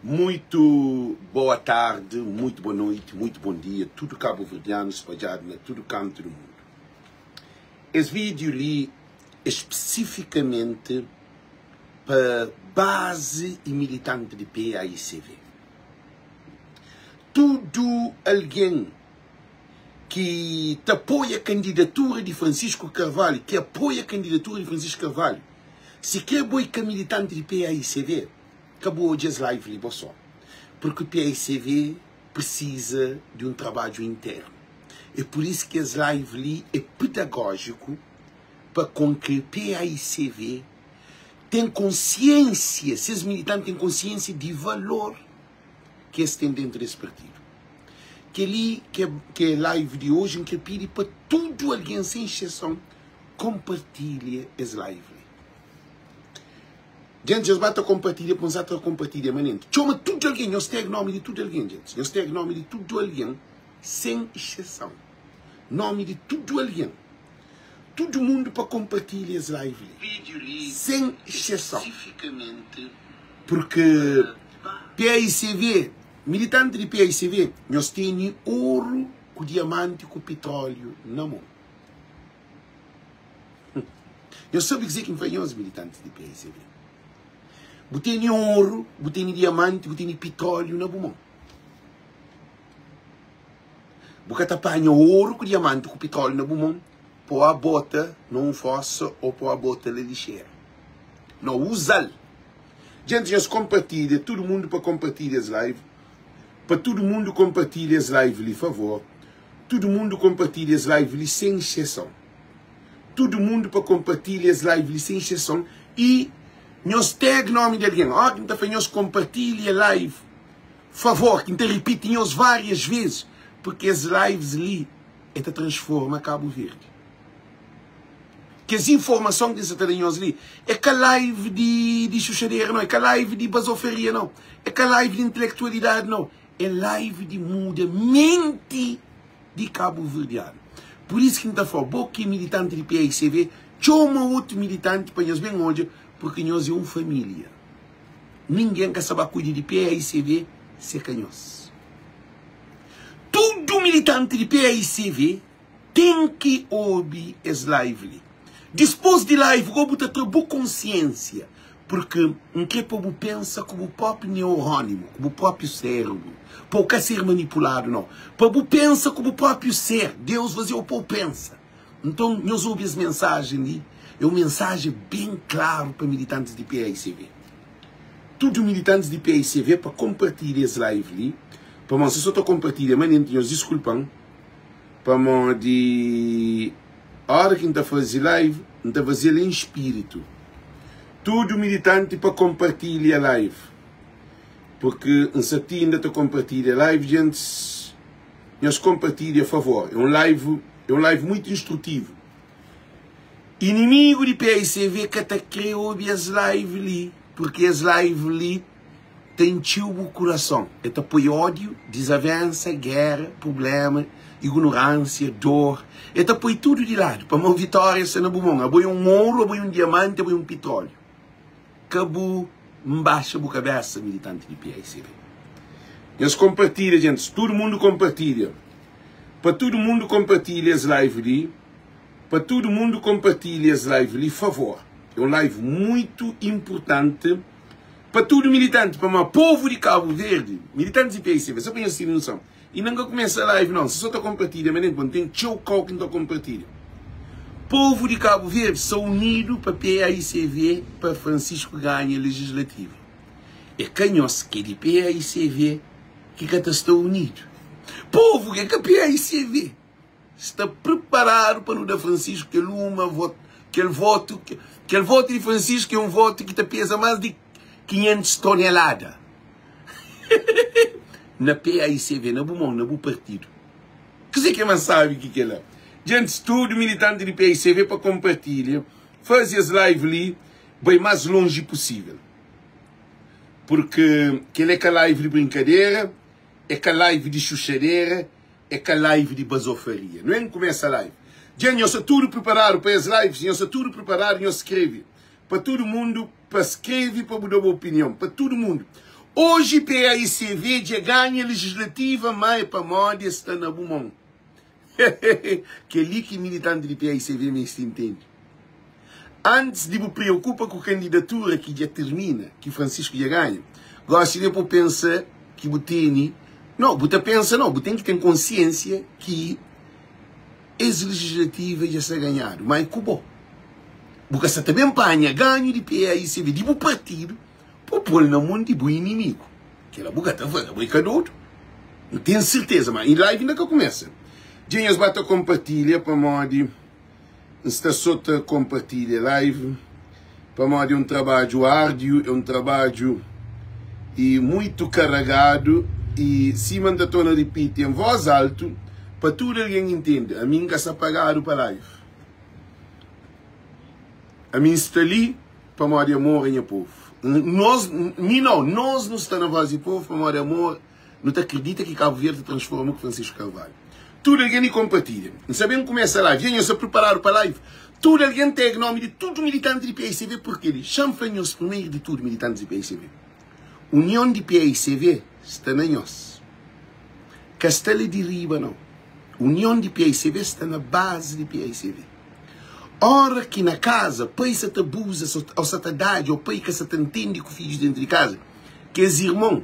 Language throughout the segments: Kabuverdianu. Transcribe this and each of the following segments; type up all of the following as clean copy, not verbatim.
Muito boa tarde, muito boa noite, muito bom dia, tudo cabo-verdiano espalhado na tudo canto do mundo. Es vídeo li é especificamente pa base e militante de PAICV. Tudo alguém ki ta apoia kandidatura di Francisco Carvalho, ki apoia kandidatura di Francisco Carvalho, si kre bo e ka militanti di PAICV, ka bu odja es live li bo so, porque PAICV precisa di un trabadju internu. É por isso ki es live li é pedagogiku pa kon ki PAICV ten konsiensia, ses militanti ten konsiensia di valor ki es ten dentu des partidu. Kel-li ki é live di oji, N kre pidi pa tudu algen, sen exseson, konpartilha es live li. Gentis, nhos ba ta konpartilha, pa N sa ta konpartilha manenti. Txoma tudu algen, nhos tag nomi di tudu algen, gentis. Nhos tag nomi di tudu algen, sen exseson. Nomi di tudu algen. Tudu mundu pa konpartilha es live li, sen exseson. Purki PAICV. Militanti di PAICV, nhos tene oru ku diamanti ku pitróliu na mon. Nhos sabe kuzê ki N fla nhos, militantis di PAICV? Bu tene oru, bu tene diamanti, bu tene pitróliu na bu mon. Bu ka ta panha oru ku diamanti ku pitróliu na bu mon pa bu bota na un fosa ô pa bu bota na lixera. No, uza-l! Djenti nhos konpartilha tudu mundu pa konpartilha es live pa tudu mundu konpartilha es live li favor tudu mundu konpartilha es live li sen exseson tudu mundu pa konpartilha es live li sen exseson i nhos tag nomi di algen ó ki n ta fla nhos konpartilha live favor ki n ta ripiti nhos várias vezes porque es lives li e ta transforma Cabo Verde. Kes informason ki N sa ta da nhos li é ka live di di xuxadera nau, é ka live di bazoferia nau, é ka live di intelektualidadi nau, é live di muda menti di kabuverdianu. Pur isu ki N ta fla-u, bo ki é militanti di PAICV, txoma otu militanti pa nhos ben odja, purki nhos é un família. Ningen ka sa ba kuida di PAICV se ka nhos. Tudu militanti di PAICV. Ten ki obi es live li. Dispos di live go bu ta tra bu konsiensia porque N kre pa bu pensa ku bu propi neuronimo, ku bu propi serebro, pa u ka ser manipulado nau, pa bu pensa ku bu propi ser, Deus fazeu pa u pensa. Nton nhos obi es mensajen li, é un mensajen ben klaru pa militantis di PAICV. Tudu militantis di PAICV pa konpartilha es live li, pamodi si so ta konpartilha manenti nhos diskulpan. Pamodi ora ki N ta faze live, N ta faze-l en spiritu. Tudu militanti pa konpartilha live, purki N sa ti inda ta konpartilha live, djentis nhos konpartilha favor. É un live, é un live muitu instrutivu. Inimigu di PICV ka ta kre obi es live li, purki es live li ta intxiu bu kurason, el ta poi ódiu, dizavénsa, géra, prubléma, ignoránsia, dor, el ta poi tudu di ladu, pamodi vitória sta na bu mon. Abo é un oru, abo é un diamanti, abo é un pitróliu. Ka bu nbaxa bu kabésa, militanti di PICB. Nhos konpartilha, djentis, tudu mundu konpartilha. Pa tudu mundu konpartilha es live li, pa tudu mundu konpartilha es live li, favor. É un live muitu inpurtanti. Pa tudu militanti, pamodi povu di Kabu Verdi, militantis di PICV, só pa nhos tene noson, inda N ka kumesa live nau, si só ta konpartilha ma nen pon, ten txeu kau ki N ta konpartilha. Povu di Kabu Verdi sta unidu pa PAICV pa Francisco ganha legislativa. É ka nhos ki é di PAICV ki ka ta sta unidu. Povu ki é ka PAICV. Sta preparadu pa nu da Francisco kel uma voto, kel voto, kel voto di Francisco é um voto ki ta pesa mais di 500 tonelada na PAICV, na bu mon, na bu partidu. Kuzê ki é mais sabi ki kela? Djentis, tudu militanti di PAICV pa konpartilha, faze es live li bai mais lonji possível. Porque kel é ka live di brinkadera, é ka live di xuxadera, É ka live di bazofaria. Nu en kumesa live. Dja nhos sta tudu priparadu pa es live? Si nhos sta tudu priparadu, nhos skrebe pa tudu mundu pa skrebe pa bu da bu opinion pa tudu mundu. Oji paicv dja ganha legislativa má é pamodi es sta na bu mon. Kel-li ki militanti di paicv meste intende. Antis di bu preokupa ku kandidatura ki dja tirmina, ki Francisco dja ganha, gosi li é pa bu pensa ki bu tene, no, bu ta pensa no, bu ten ki ten konsiensia ki es legislativa dja sta ganhadu, ma é ku bo. Bu ka sta ta ben panha ganhu di paicv di bu partidu pa bu pô-l na mon di bu inimigu. Kela bu ka ta faze, abo é ka dodu. N ten serteza ma live inda ka kumesa. Dja nhos ba ta konpartilha pamodi. N sta so ta konpartilha live pamodi é un trabadju árdiu, é un trabadju i muitu karagadu i sima N ta torna ripiti en vós altu pa tudu algen intende, ami N ka sta pagadu pa live. Ami N sta li pamodi amor a nha povu. Nos, mi nau, nos nu sta na Vós di Povu pamodi amor. Nu ta akredita ki Kabu Verdi transforma ku Francisco Carvalho. Tudu algen di konpartilha. N sa ben kumesa live. Dja nhos sta priparadu pa live? Tudu algen tag nomi di tudu militanti di paicv purki li xa-m fla nhos primeru di tudu militantis di paicv. Union di paicv sta na nhos. Ka sta li di riba nau. Union di paicv sta na bazi di paicv. Ora ki na kaza pai sa ta abuza o sa ta dadja o pai ka sa ta ntende ku fidjus dentu di kaza, kes irmon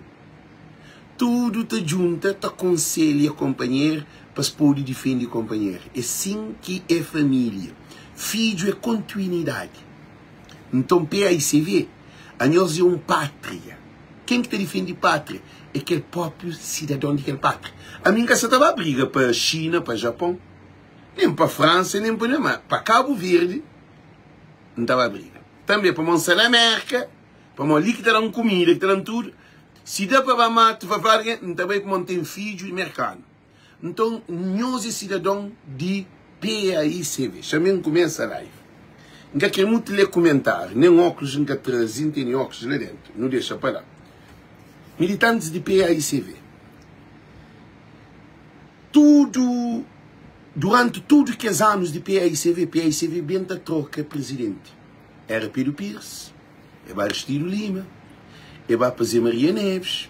Tudu ta djunta ta konselha konpanher pa es pode difende konpanher. É sin ki é família. Fidju é kontinuidadi. Nton paicv, anhos é un pátria. Ken ki ta difende pátria? É kel própriu sidadon di kel pátria. Ami N ka sa ta ba briga pa Xina, pa Japon, nen pa Fransa, nen pa ma pa Kabu Verdi N ta ba briga. Tanbe pamodi N sta na Mérka. Pamodi li ki ta da-m kumida, ki ta da-m tudu. Si da pa ba matu, pa fla algen, N ta bai pamodi N ten fidju i merkanu. Nton, nhos é sidadon di PAICV. Xa-m N kumesa live. N ka kre mutu lé kumentáriu, nen óklus N ka traze, N tene óklus la déntu. Nu dexa pa la. Militantis di PAICV, tudu, duranti tudu kes anus di PAICV, PAICV ben ta troka prizidenti. Éra Pedro Pires. E ba Aristido Lima, e ba pa Zé Maria Neves,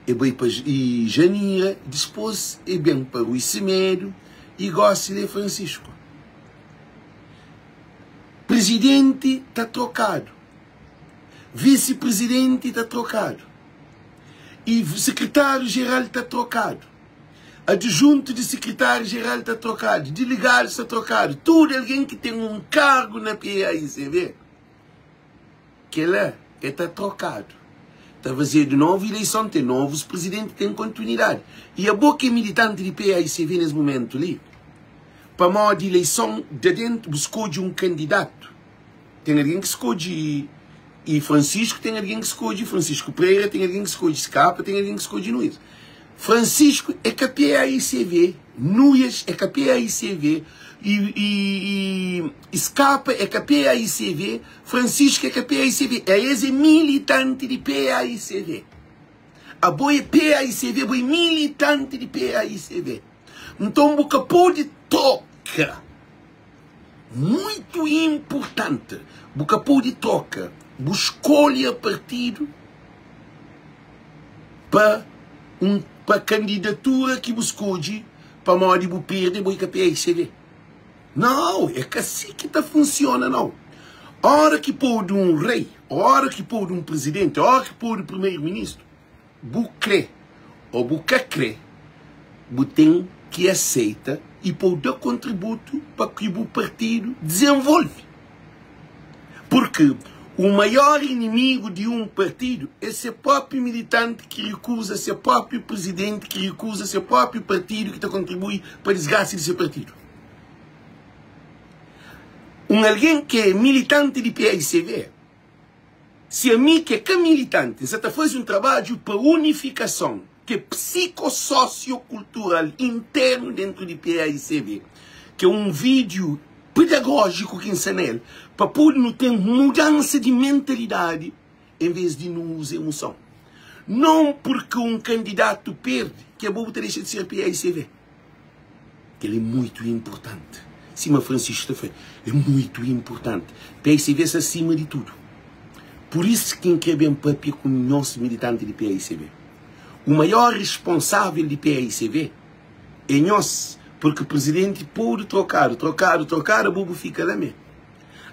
e bai pa Janira, dispôs e ben pa Rui Semedo e gósi li é Francisco. Prizidenti ta trokadu, visi-prizidenti ta trokadu e sekretáriu-jeral ta trokadu, adjuntu di sekretáriu-jeral ta trokadu, diligadus ta trokadu, tudu algen ki ten un kargu na PAICV. Kela e ta trokadu. Ta fazedu novu ileison, ten novus prizidenti, ten kontinuidadi. I abo ki é militanti di paicv nes mumentu li, pamodi ileison da dentu, bu skodje un kandidatu. Ten algen ki skodje i Francisco, ten algen ki skodje Francisco Pereira, ten algen ki skodje Skapa, ten algen ki skodje Nunes. Francisco é ka paicv, Nunes é ka paicv, i, i, i Skapa é ka paicv, Francisco é ka paicv, es é militante di paicv. Abo é paicv, abo é militante di paicv. Nton bu ka pode troka, muito importante, bu ka pode troka bu skolha partidu pa un pa kandidatura ki bu skodje pamodi bu perde bo é ka paicv. Nau, é ka si ki ta funsiona nau. Ora ki podu un rei, ora ki podu un prizidenti, ora ki podu primeru ministru, bu kre o bu ka kre, bu ten ki aseita i pa u da kontributu pa ki bu partidu dizenvolve. Purki u maior inimigu di un partidu é se propi militanti ki rikuza se propi prizidenti, ki rikuza se propi partidu ki ta kontribui pa disgrasa di se partidu. Un algen ki é militanti di paicv, si ami ki é ka militanti, N sa ta faze un trabadju pa unifikason ki é psikososiokultural internu dentu di paicv, ki é un vídiu pedagójiku ki N sta na el, pa pode nu ten mudansa di mentalidadi en vez di nu uza emoson. Non purki un kandidatu perde ki abo bu ta dexa di ser paicv. Kel-li é muitu inportanti. Sima Francisco ta fla, é muitu inportanti. PSV sta sima di tudu. Pur isu ki N kre ben papia ku nhos militanti di paicv. U maior risponsavel di paicv é nhos, purki prizidenti podu trokadu, trokadu, trokadu, abo bu fika la me.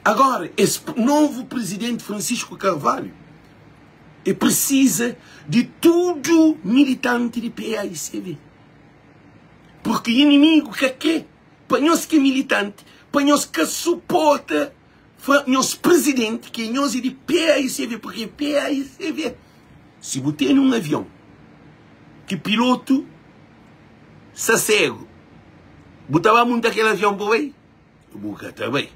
Agora, es novu prizidenti Francisco Carvalho, e prisiza di tudu militanti di paicv. Purki inimigu ka kre pa nhos ki é militanti, pa nhos ka suporta Fla nhos presidente ke nhos é di paicv porque paicv si bu tene um avião ki piloto sa cego bu ta ba munta kel avião pa bai? Bu ka ta bai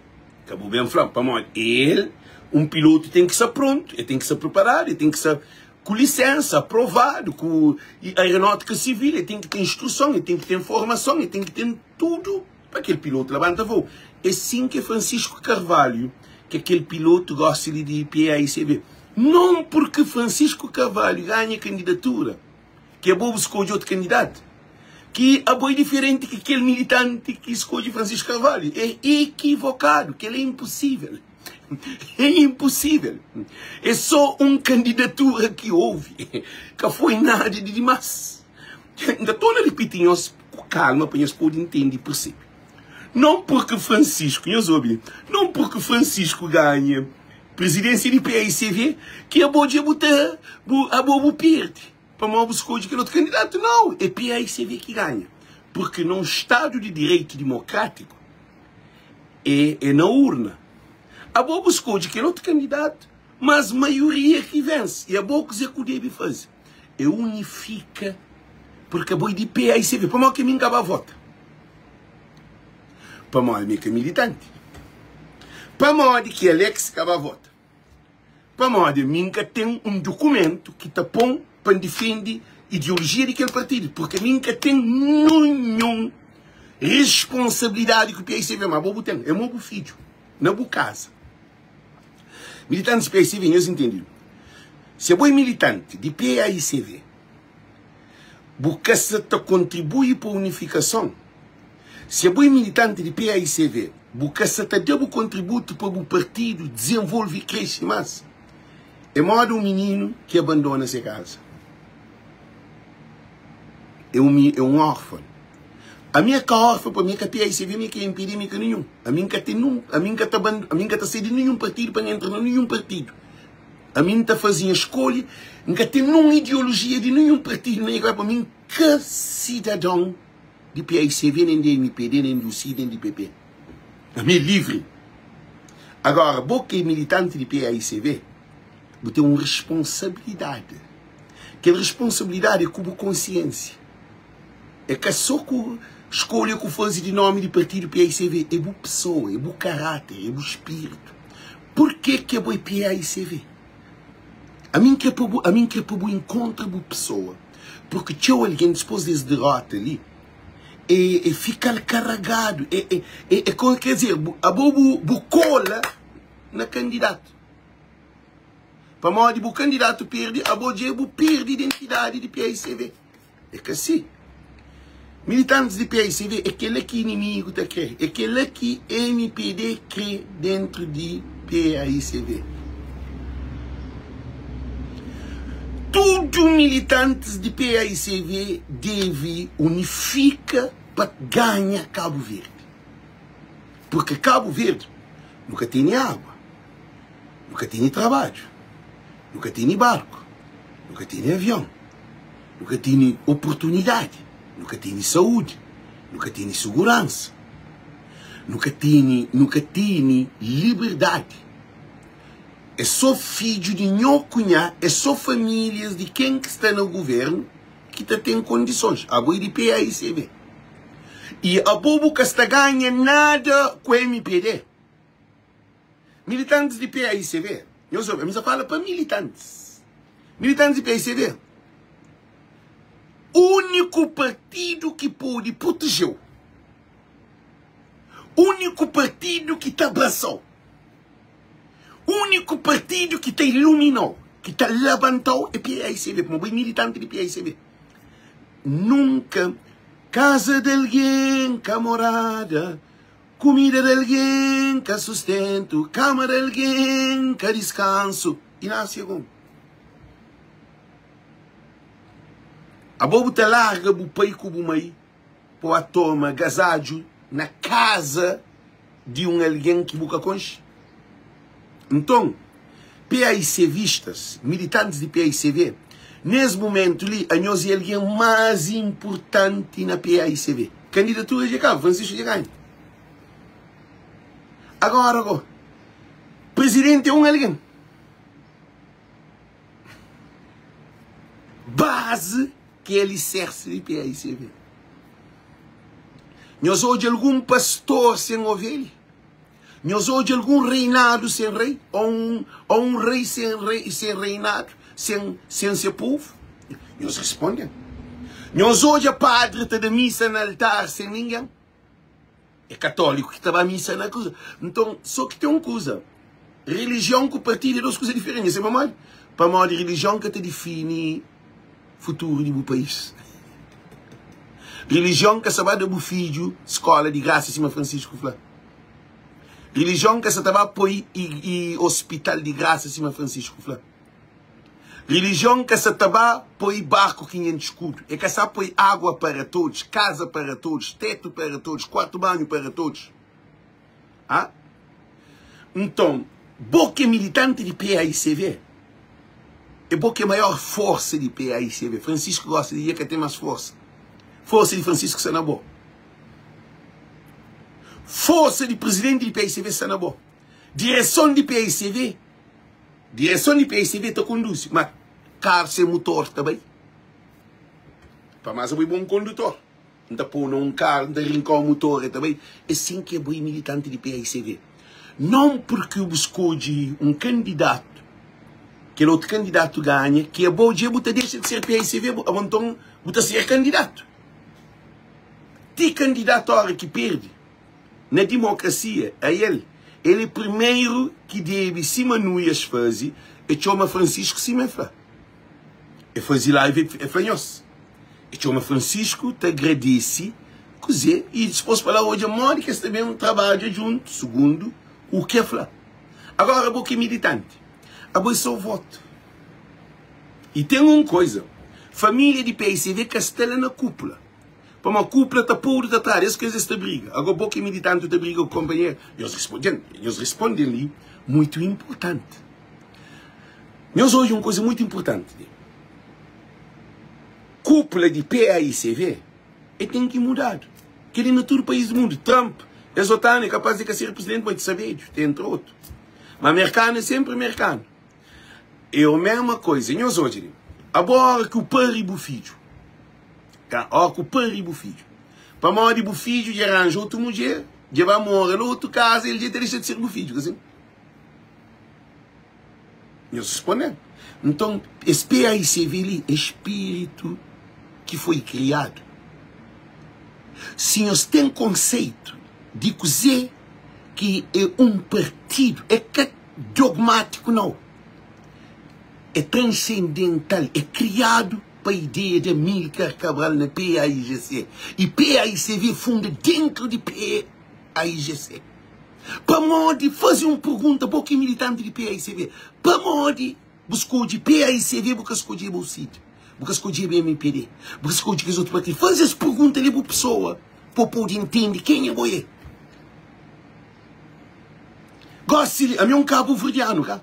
ka bu bem flam pamodi el um piloto tem ki sa pronto el tem ki sa preparado el tem ki sa ku lisensa aprovado ku aeronautica civil el tem ki tem instrução el tem ki tem formação el tem ki tem tudo. Pa kel pilotu labanta vou. É sin ke Francisco Carvalho, ke kel pilotu gosi li di PAICV. Non purki Francisco Carvalho ganha kandidatura, ke abo bu skodje otu kandidatu, ki abo é diferenti ki kel militanti ki skodje Francisco Carvalho. É ekivokadu, kel é inposível. É inposível. É so un kandidatura ki ouvi. Ka foi nada di dimas. N ta torna ripiti nhos ku kalma pa nhos pode ntende i persebe. Non purki Francisco, nhos obi li, non purki Francisco ganha prizidensia di PAICV ki abo dja bu ta, bu, abo bu perde pamodi bu skodje kel otu kandidatu. Nau, é PAICV ki ganha. Purki na un stadu di direitu dimokratiku é, é na urna. Abo bu skodje kel otu kandidatu, mas maioria ki vense. I abo kuzê ku debe faze? É unifika porque abo é di PAICV. Pamodi ki mi N ka ba vota? Pamodi mi é ka militanti. Pamodi ki Alex ka ba vota? Pamodi mi N ka ten un dukumentu ki ta pon pa N difende ideolojia di kel partidu. Porque mi N ka ten ninhun responsabilidadi ku PAICV. Ma abo bu ten. É mo bu fidju na bu kaza. Militantis PAICV, nhos intende? Si abo é militanti di PAICV, bu ka sa ta kontribui pa unifikason. Si abo é militanti di PAICV, bu ka sa ta da bu kontributu pa bu partidu dizenvolve i krexe más. É moda un mininu ki abandona se kaza. É un, é un órfão. Ami é ka órfão pa mi é ka PAICV, mi é ka MPD, mi é ka ninhun. Ami N ka ten nun, ami N ka ta ban, ami N ka ta sai di ninhun partidu pa N entra na ninhun partidu. Ami N ta faze nha skolha, N ka ten nun ideolojia di ninhun partidu na nha kabesa, pa mi N ka sidadon di PAICV, nen di MPD, nen di UCI, nen di PP. Ami é livri. Agora, bo ki é militanti di PAICV, bu ten un responsabilidadi. Kel responsabilidadi é ku bu konsiensia. É ka só ku skolha ku faze di nomi di partidu PAICV, é bu pesoa, é bu karáter, é bu spiritu. Purke ki abo é PAICV? Ami N kre pa bu, ami N kre pa bu inkontra bu pesoa, purki txeu algen dispôs di es derota li, e, e fika-l karagadu, e, e, e, e, ker dizer, abo bu, bu kola na kandidatu. Pamodi bu kandidatu perde, abo dja bu perde identidadi di PAICV. É ka si. Militantis di PAICV é kela ki inimigu ta kre, é kela ki mpd kre dentru di PAICV. Tudu militantis di PAICV devi unifika pa ganha Kabu Verdi. Purki Kabu Verdi nu ka tene agua, nu ka tene trabadju, nu ka tene barku, nu ka tene avion. Nu ka tene oportunidadi, nu ka tene saúdi, nu ka tene suguransa, nu ka tene, nu ka tene liberdadi. É sô fidju di nho ku nha, é sô famílias di ken ki sta na guvernu ki ta ten kondisons. Abo é di PAICB i abo bu ka sta ganha nada ku mpd. Militantis di PAICV, nhos obi, ami sa fala pa militantis. Militantis di PAICV, úniku partidu ki pode protejeu, úniku partidu ki ta abrasau, úniku partidu ki ta iluminau, ki ta labantau é PAICV, pamodi bo é militanti di PAICV. Nunka kaza di algen ka morada. Kumida di algen ka sustentu, kama di algen ka diskansu. Inásia Gomes. Abo bu ta larga bu pai ku bu mai pa ba toma gazadju na kaza di un algen ki bu ka konxe? Nton, PAICvistas, militantis di PAICV, nes mumentu li, anhos é algen más inpurtanti na PAICV. Kandidatura dja kaba, Francisco dja ganha. Agora go, prizidenti é un algen. Bazi ki é alisersi di PAICV. Nhos odja algun pastor sen ovelha? Nhos odja algun reinadu sen rei? Ô un, ô un rei sen rei, sen reinadu, sen, sen se povu? Nhos responde-m. Nhos odja padri ta da misa na altar sen ningen? É katóliku ki ta ba misa na kuza. Nton, sô ki ten un kuza, relijion ku partidu é dôs kuza diferenti. Nhos sabe pamodi? Pamodi relijion ka ta difini futuru di bu país. Relijion ka sa ba da bu fidju skóla di grasa, sima Francisco fla. Relijion ka sa ta ba poi i, i ospital di grasa, sima Francisco fla. Relijion ka sa ta ba poi barku 500 skudu. E ka sa poi água para todos, kaza para todos, tetu para todos, kuartu banhu para todos. Ah? Nton, bo ki é militanti di PAICV, é bo ki é maior forsa di PAICV. Francisco gosta di dia ka ten más forsa. Forsa di Francisco sta na bo. Forsa di presidenti di PAICV sta na bo. Direson di PAICV, direson di PAICV ta konduzi, ma karu sen mutor ta bai. Pa más abo é bon kondutor. N ta pô-u na un karu, N ta rinka-u mutor, e ta bai. É sin ki abo é militanti di PAICV. Non purki bu skodje un kandidatu, kel otu kandidatu ganha, ki abo dja bu ta dexa di ser PAICV, abo nton bu ta ser kandidatu. Ti kandidatu óra ki perde na dimokrasia, ael, el é primeru ki debe, sima Nuias faze, e txoma Francisco sima e fla. E faze live e fla nhos. E txoma Francisco ta agradece kuze e dispos pa la odja modi ki es ta ben trabadja djuntu sugundu u ke fla. Agora abo ki é militanti, abo é so voto. E ten un koisa, familia di PICV ka sta la na kupula. Pamodi kupula ta podu ta tradu, es ku es es ta briga. Agora bo ki é militanti ta briga ku konpanheru. Nhos responde, nhos responde li muitu inpurtanti. Nhos odja un koisa muitu inpurtanti li. Kúpula di PAICV e ten ki mudadu. Kel-li na tudu país di mundu. Trump, es otu anu, é kapaz di ka ser prizidenti, ma di sa bedju, ta entra otu. Ma merkanu é sénpri merkanu. É o mesma koisa. Nhos odja li. Abo óra ki u pari bu fidju, ka, óra ki u pari bu fidju, pamodi bu fidju dja ranja otu mudjer, dja ba mora na otu kaza, el dja ta dexa di ser bu fidju, ka sin? Nhos responde-m. Nton, es PAICV li é spiritu ki foi kriadu. Si nhos ten konseitu di kuzê ki é un partidu, é ka dogmátiku nau, é transendental, é kriadu pa ideia di Amílcar Cabral na PAIGC. I PAICV funda dentru di PAIGC. Pamodi, faze un pergunta, bo ki é militanti di PAICV, pamodi bu skodje PAICV bu ka skodjeba UCID, bu ka skodjeba MPD, bu ka skodje kes otu partidu? Faze es pergunta li bu pesoa pa bu pode intende kenha bo é. Gosi li, ami é un kabuverdianu, ka?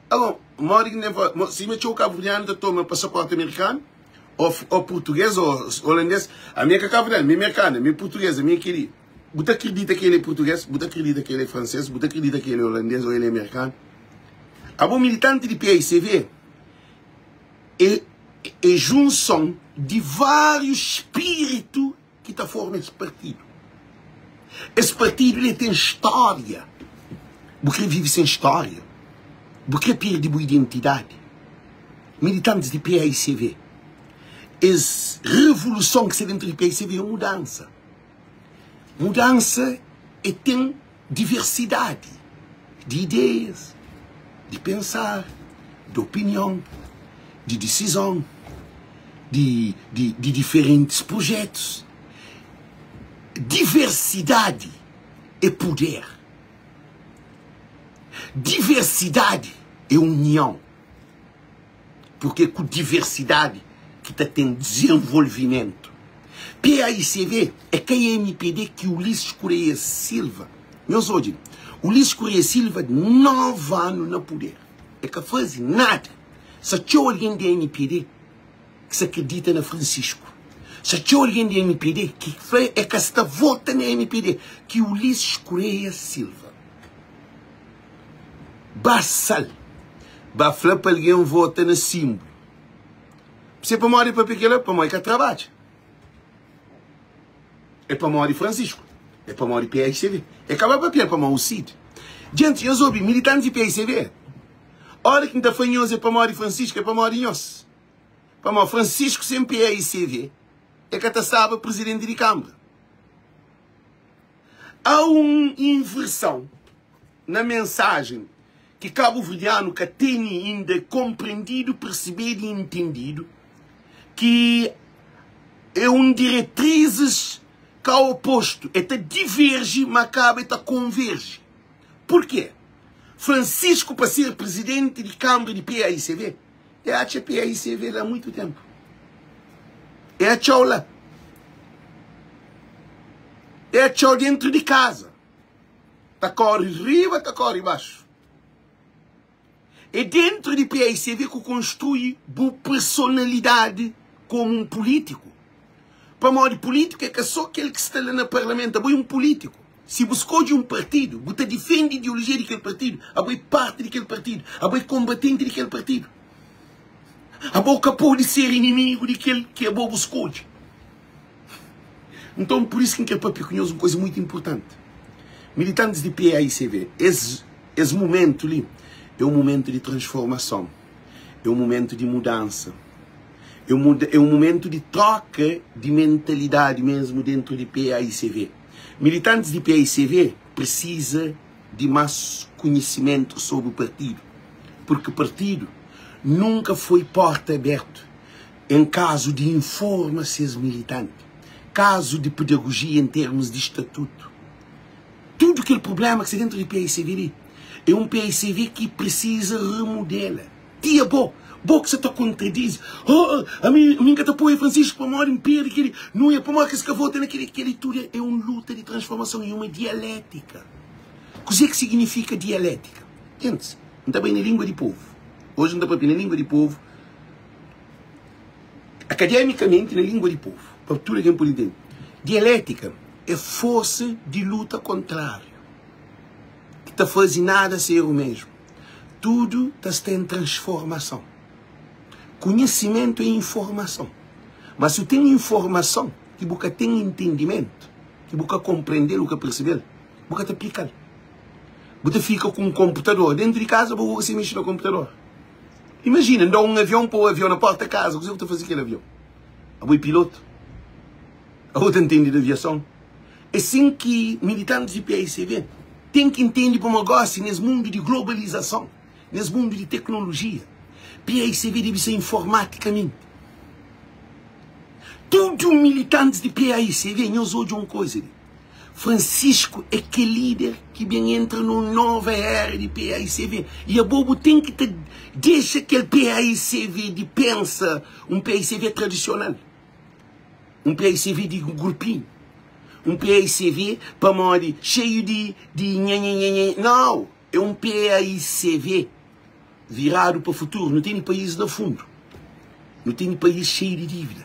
Alô, modi ki N ten fala? Sima txeu kabuverdianu ta toma pasaporti amerikanu, ô purtugês, ô olandês, ami é ka kabuverdianu, ami é merkanu, ami é purtugês, ami é kel-li. Bu ta kridita ki el é purtugês? Bu ta kridita ki el é fransês? Bu ta kridita ki el é olandês ô el é merkanu? Abo militanti di PAICV é é junson di várius spiritu ki ta forma es partidu. Es partidu li ten stória. Bu krê vive sen stória? Bu krê perde bu identidadi? Militantis di PAICV, es revoluson ki sta dentru di PAICV é un mudansa. Mudansa é ten diversidadi di ideias, di pensar, di opinion, di disizon, di di di diferentis projetus. Diversidadi é puder. Diversidadi é union. Purki é ku diversidadi ki ta ten dizenvolvimentu. PAICV é ka mpd ki Ulisses Correia Silva. Nhos odja li, Ulisses Correia Silva 9 anu na puder, é ka faze nada. Sa txeu algen di mpd ki sa kridita na Francisco. Sa txeu algen di mpd ki fla é ka sta vota na mpd ki Ulisses Correia Silva. Ba sal, ba fla pa algen vota na sinblu. Se pamodi papia kela? Pamodi ka trabadja. É pamodi Francisco. É pamodi PICV. É ka ba papia pamodi o Cid. Gente, nhos obi, militantes di PICV, ora ki N ta fla nhos é pamodi Francisco, é pamodi nhos. Pamodi Francisco sem PICV, é ka ta staba presidente di Câmara. Há un inversão na mensajen ki kabuverdianu ka tene inda konprendidu, persebedu i entendidu ki é un diretrizis ka opostu, e ta diverji ma kaba e ta konverji. Purkê? Francisco pa ser prizidenti di Kanbra di PAICV, e atxa PAICV la muitu tenpu. E atxau la. E atxau dentru di kaza. Ta kóre riba, ta kóre baxu. É dentru di PICV ku konstrui bu personalidadi komu un pulítiku. Pamodi pulítiku é ka sô kel ki sta la na parlamentu. Abo é un pulítiku. Si bu skodje un partidu, bu ta difende ideolojia di kel partidu. Abo é parti di kel partidu. Abo é konbatenti di kel partidu. Abo ka pode ser inimigu di kel ki abo bu skodje. Nton, pur isu ki N krê pâpia ku nhos un kuza mutu inportanti. Militantis di PAICV, es es mumentu li é un mumentu di transformason, é un mumentu di mudansa, é un é un mumentu di troka di mentalidadi mésmu déntu di PAICV. Militantis di PAICV prisiza di más konhisimentu sobri partidu, purki partidu nunka foi porta abértu. Em kazu di informa ses militanti, kazu di pedagojia em termus di statutu, tudu kel prublema ki sta dentu di paicv li é un paicv ki prisiza remodela. Ti abo, bo ki sa ta kontradize, oh, ami, ami N ka ta apoia Francisco pamodi N perde keli, nu é pamodi kes ka vota na keli, keli tudu é un luta di transformason, é uma dialétika. Kuzê ki signifika dialétika? Gentis, N ta bai na língua di povu, oji N ta papia na língua di povu, Akademikamenti, na lingua di povu, pa tudu algen pode ntende, dialétika é forsa di luta kontráriu ki ta faze nada ser u mesmu. Tudu ta sta en transformason. Konhisimentu é informason. Ma si u ten informason ki bu ka ten entendimentu, ki bu ka konprende-l, bu ka persebe-l, bu ka ta aplika-l. Bu ta fika ku un konputador dentu di kaza, bu ka sabe mexe na konputador. Imajina, N da-u un avion, pô-u avion na pórta kaza, kuzê bu ta faze ku kel avion? Abo é pilotu? Abo ta ntende di aviason? É sin ki militantis di PICV ten ki ntende pamodi gósi nes mundu di globalizason, nes mundu di teknolojia, PICV debe ser informatikamenti. Tudu militantis di PICV, nhos odja un koza li. Francisco é kel líder ki ben entra num nova era di PAICV e abo bu ten ki ta dexa kel PAICV di pensa um PAICV tradicional, um PAICV di grupinho, um PAICV pamodi cheio di di nhanhanhanhan. Nau, é um PAICV viradu pa futuru. Nu tene país na fundu, nu tene país xeiu di dívida,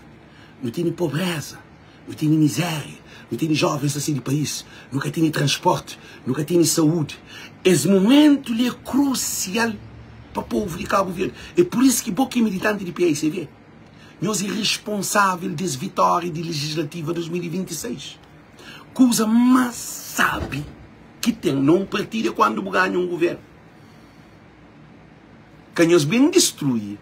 nu tene pobreza, nu tene mizéria, nu tene jovens ta sai di país, nu ka tene transporti, nu ka tene saúdi. Es mumentu li é krusial pa povu di Kabu Verdi. É pur isu ki bo ki é militanti di paicv, nhos é responsável des vitória di legislativa 2026. Kuza más sábi ki ten na un partidu é kuandu bu ganha un guvernu. Ka nhos ben distrui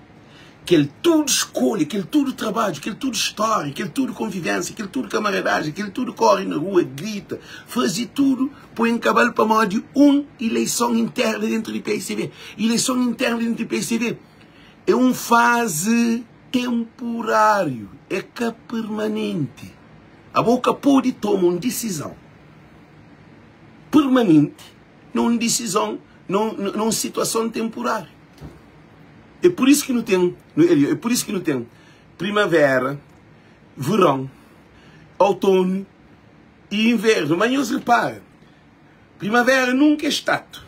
kel tudu skolha, kel tudu trabadju, kel tudu stória, kel tudu konvivénsia, kel tudu kamaradajen, kel tudu kóre na rua, grita, faze tudu, poi N kaba-l pamodi un ileison interna dentru di PICB. Ileison interna dentru di PICB é un fazi tenpuráriu, é ka permanenti. Abo ka pode toma un disizon permanenti na un disizon, na un situason tenpuráriu. É pur isu ki nu ten, é pur isu ki nu ten primavera, veron, outonu i invernu. Má nhos repara, primavera nunka é statu.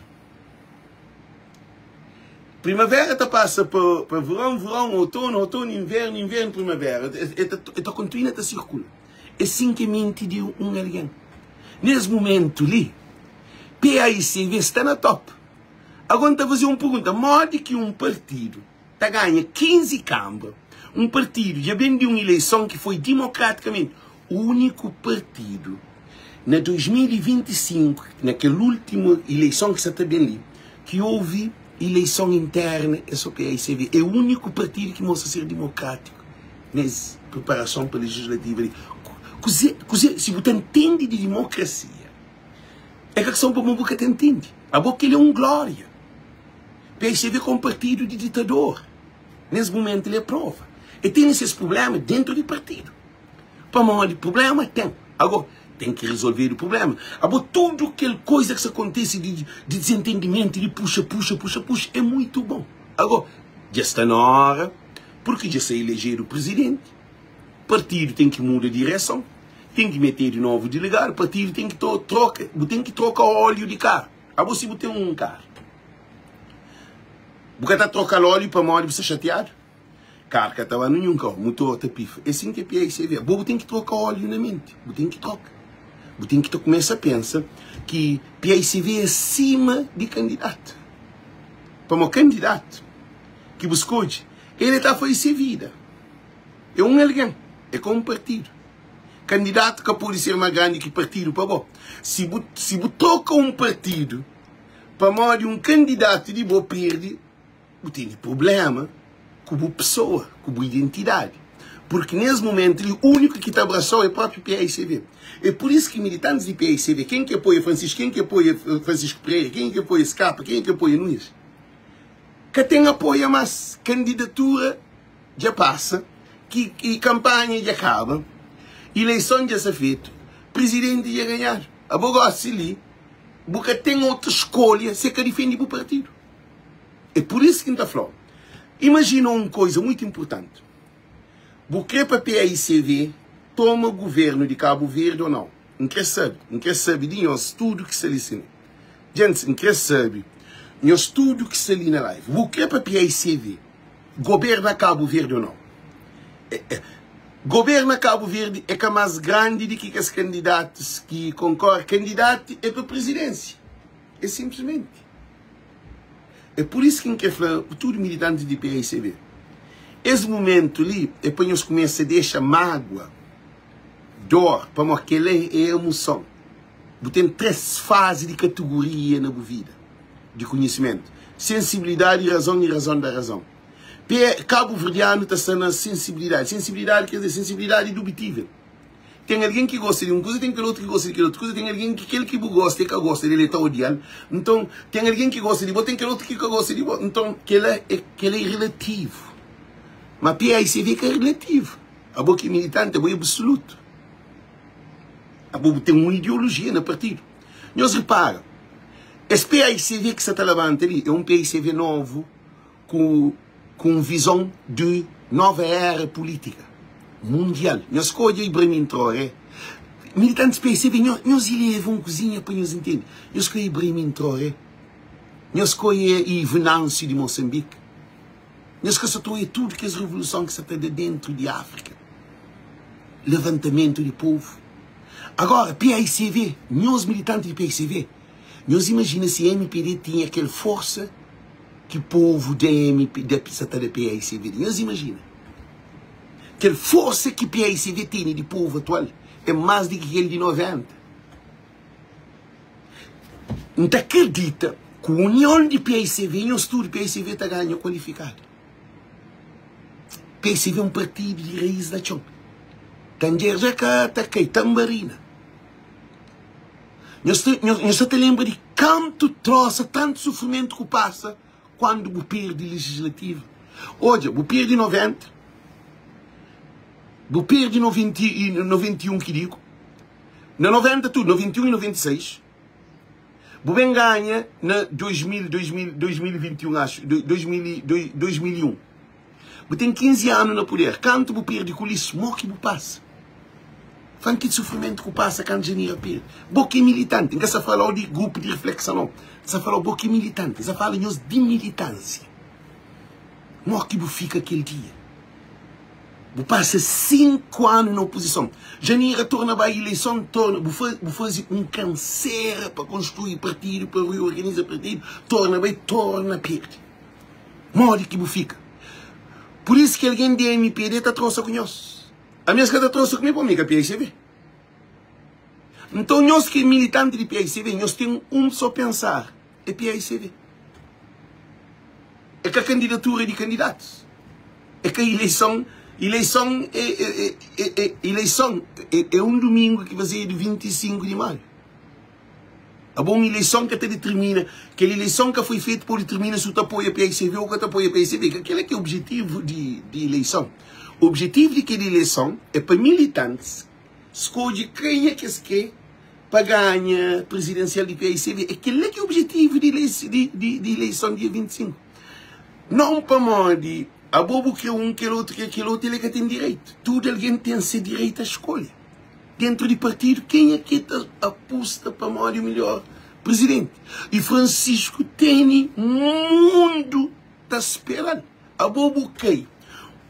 Primavera ta pasa pa, pa veron, veron, outonu, outonu, invernu, invernu, primavera. El ta, el ta kontinua ta sirkula. É sin ki é menti di un algen. Nes mumentu li, PAICV sta na top. Agora N ta faze un pergunta, modi ki un partidu ta ganha 15 kanbra, un partidu dja ben di un ileison ki foi dimokratikamenti uniku partidu na 2025, na kel ultimu ileison ki sa ta ben li, ki ouvi ileison interna é so PAICV, é uniku partidu ki mostra ser dimokratiku nes preparason pa legislativa li. Kuze, kuze, si bu ta ntende di dimokrasia, É ka son pamo bu ka ta intende. Abo kel é un glória. PSV ka un partidu di ditador. Nes mumentu el é prova. El tene ses prublema dentru di partidu. Pamodi prublema ten. Ago ten ki rezolvedu prublema. Abo tudu kel koisa ki sa kontise di dizentendimentu, di puxa, puxa, puxa, puxa, é muitu bon. Ago dja sta na ora, purki dja sa elejedu prizidenti, partidu ten ki muda direson. Ten ki metedu novu diligadu, partidu ten ki troka, bu ten ki troka óliu di karu. Abo si bu ten un karu, bu ka ta trokal óliu pamodi bu sta xatiadu? Karu ka ta ba ninhun kau, mutor ta pifa. É sin ki é PICV. Abo bu ten ki troka óliu na menti, bu ten ki troka. Bu ten ki ta kumesa pensa ki PICV é sima di kandidatu. Pamodi kandidatu ki bu skodje, el ta faze se vida. É un algen, é ka un partidu. Kandidatu ka pode ser ma grandi ki partidu pa bo. Si bu si bu troka un partidu pamodi un kandidatu di bo perde, bu tene prublema ku bu pesoa, ku bu identidadi. Purki nes mumentu li, uniku ki ta abrasau é propi paicv. É pur isu ki militantis di paicv, ken ki apoia Francisco, ken ki apoia Francisco Pereira, ken ki apoia SK, ken ki apoia Nunes, ka ten apoia mas kandidatura. Dja pasa, ki ki kanpanha dja kaba, ileison dja sta fetu, prizidenti dja ganhadu. Abo gosi li, bu ka ten otu skolha se ka difendi bu partidu. É pur isu ki N ta fla-u, imajina un koiza muitu inpurtanti, bu kre pa paicv toma guvernu di Kabu Verdi o nau? N kre sabe, N kre sabe di nhos tudu ki sta li sin. Djentis, N kre sabe nhos tudu ki sta li na live, bu kre pa paicv Goberna Kabu Verdi ou nau? Goberna Kabu Verdi é ka más grandi di ki kes kandidatus ki konkore. Kandidatu é pa prizidénsia. É sinplismenti. É pur isu ki N kre fla tudu militantis di paicv, es mumentu li é pa nhos kumesa dexa mágua, dor, pamodi kel-la é amuson. Bu ten 3 fazi di kategoria na bu vida. di konhisimentu, sensibilidadi, razon i razon da razon. P, Kabuverdianu ta sta na sensibilidadi. Sensibilidadi ker dizer sensibilidadi dubitível. Ten algen ki gosta di un kuza, ten kel otu ki gosta di kel otu kuza, ten algen ki kel ki bu gosta e ka gosta del, e ta odial. Nton, ten algen ki gosta di bo, ten kel otu ki ka gosta di bo. Nton, kela é kela é relativu. Ma PAICV ka relativu. Abo ki é militanti, abo é absolutu. Abo bu ten un ideolojia na partidu. Nhos repara, es paicv ki sa ta labanta li é un paicv novu ku ku un vizon di nova era pulítika mundial. Nhos ka odja Ibrahim Traoré? Militantis paicv, nhos ileva un kuzinha pa nhos intende. Nhos ka odja Ibrahim Traoré? Nhos ka odja Venâncio di Moçambique? Nhos ka sa ta oia tudu kes revoluson ki sa ta da dentu di Áfrika, levantamentu di povu. Agora, paicv, nhos militanti di paicv, nhos imajina si mpd tinha kel forsa ki povu da MP, da, sa ta da paicv. Nhos imajina. Kel forsa ki paicv tene di povu atual é más di ki kel di 90. N ta kridita ku union di paicv, nhos tudu paicv ta ganha kualifikadu. Paicv é un partidu di raiz na txon. Tandjer dja ka ta kai, tanbarina. Nhos ta, nhos sa ta lenbra di kantu trosa, tantu sufrimentu ku pasa kuandu bu pirdi legislativa. Odja, bu pirdi 90, bu pirdi 91 ki digu, Na 90 tudu, 91 i 96. Bu ben ganha na 2000, 2000, 2021, acho, 2000, 2001. Bu ten 15 anu na puder. Kantu bu perde ku lis, mo ki bu pasa? Fla-m ki sufrimentu ku pasa kantu Janira perde. Bo ki é militanti, N ka sa fala-u di grupu di riflekson nau. N sa fala-u bo ki é militanti, N sa fala nhos di militansia. Mo ki bu fika kel dia? Bu pasa 5 anu na opozison. Janira torna bai ileison, torna, bu fa, bu faze un kansera pa konstrui partidu, pa reorganiza partidu, torna bai, torna perde. Modi ki bu fika? Pur isu ki algen di MPD ta trosa ku nhos. Ami es ka ta trosa ku mi, pamodi mi ka PSB. Nton nhos ki é militanti di PSB, nhos ten un só pensar, é PSB. É ka kandidatura di kandidatus. É ka ileison. Ileison é, é, é, é, ileison é, é un dumingu ki fazedu 25 di maiu. Abo un ileison ka ta determina, kel ileison ka foi fetu pa determina si u ta apoia PSV ou ka ta apoia PSV. Ka kel-la ki é objetivu di, di ileison. Objetivu di kel ileison é pa militantis skodje kenha ki es kre pa ganha prizidensial di PSV. É kel-la ki é objetivu di, di, di, di ileison dia 25. Não pamodi abo bu kre un, kel otu kre kel otu, el é ka ten direitu. Tudu algen ten se direitu a skolha. Dentru di partidu, kenha ki ta apusta pamodi midjor prizidenti? I Francisco tene mundu ta spera-l. Abo bu kai.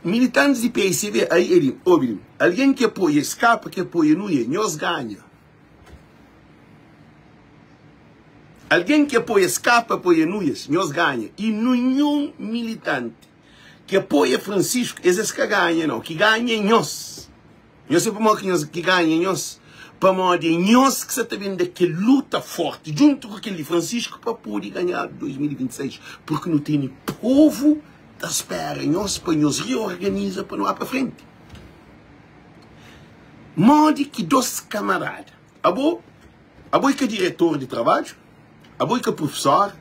Militantis di PSB, ai e di, obi li, algen ki apoia skapa, ki apoia Nuia, nhos ganha. Algen ki apoia skapa, apoia Nuias, nhos ganha. I ninhun militanti ki apoia Francisco, es es ka ganha nau. Ki ganha é nhos. Nhos sabe pamodi ki nhos ki ganha nhos? Pamodi é nhos ki sa ta ben da kel luta forti djuntu ku kel di Francisco pa pode ganhadu 2026, purki nu tene povu ta spera nhos pa nhos reorganiza pa nu ba pa frenti. Modi ki dos kamarada, abo, abo é ka diretor di trabadju, abo é ka prufesor,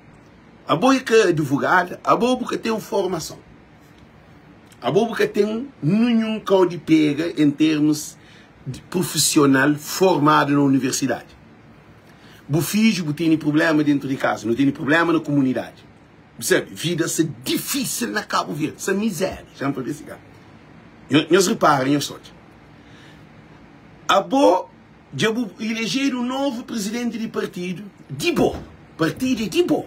abo é ka advogada, abo bu ka ten formason. Abo bu ka ten ninhun kau di pega en termus di prufisional formadu na universidadi. Bu fidju bu tene prublema dentu di kaza, nu tene prublema na kumunidadi. Bu sabe, vida sta difisil na Kabu Verdi, sta mizeria, xa-m pabia si ka. Nhos ripara, nhos odja. Abo Dja bu ilejedu un novu prizidenti di partidu di bo. Partidu é di bo.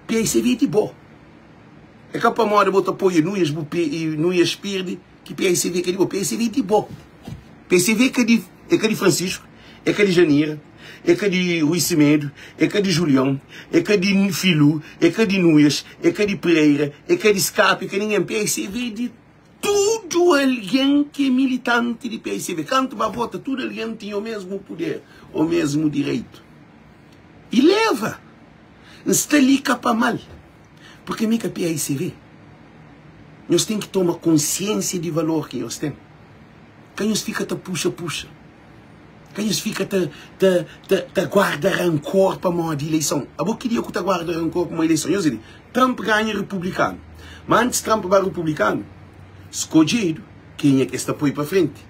PICV é di bo. É ka pamodi bo ta apoia Nuias bu i Nuias pirdi ki PICV ka di bo. PICV é di bo. PICV é ka di é ka di Francisco, é ka di Janira, é ka di Rui Semedo, é ka di Julião, é ka di Filu, é ka di Nuias, é ka di Pereira, é ka di Scape, é ka ningen. PICV é di Tudu algen ki é militanti di PSB, kantu ba vota, tudu algen tinha o mesmu puder, o mesmu direitu. I leva! N sta li ka pa mal, purki mi ka PSB. Nhos ten ki toma konsiensia di valor ki nhos ten. Ka nhos fika ta puxa-puxa. Ka nhos fika ta ta ta ta guarda rankor pamodi ileison. Abo ki dia ku ta guarda rankor pamodi ileison? Nhos di Trump ganha republikanu. Ma antis Trump ba republikanu, skodjedu kenha ki es ta poi pa frenti.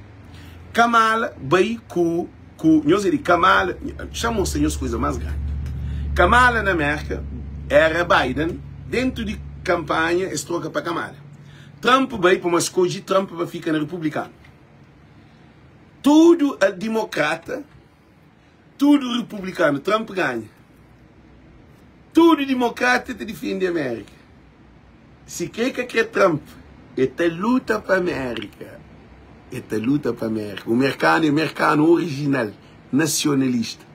Kamala bai ku ku nhos di Kamala, xa mostra nhos kuza mas grandi. Kamala na Merka era Biden, dentu di kampanha es troka pa Kamala. Trump bai pamodi skodje Trump pa fika na republikanu. Tudu dimokrata, tudu republikanu, Trump ganha. Tudu dimokrata ta difende Amérika. Si kre ka kre Trump, e ta luta pa Amérika. E ta luta pa Amérika. O merkanu é merkanu orijinal, nasionalista.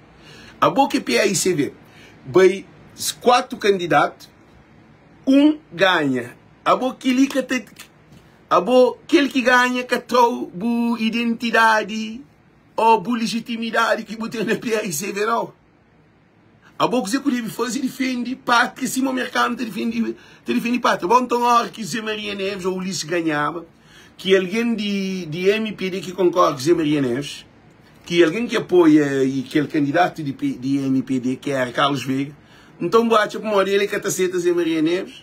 Abo ki PAICV, bai 4 kandidatu, un ganha. Abo kili ka ta. Abo, kel ki ganha ka trau bu identidadi o bu lijitimidadi ki bu ten na PAICV nau. Abo kuze ku debi faze difendi pátria sima merkanu ta difendi ta difendi pátria. Bon nton ora ki Zé Maria Neves ou Ulisses ganhaba ki algen di di MPD ki konkorda ku Zé Maria Neves ki algen ki apoia i kel kandidatu di di MPD ki era Carlos Veiga nton bu atxa pamodi el e ka ta seta Zé Maria Neves?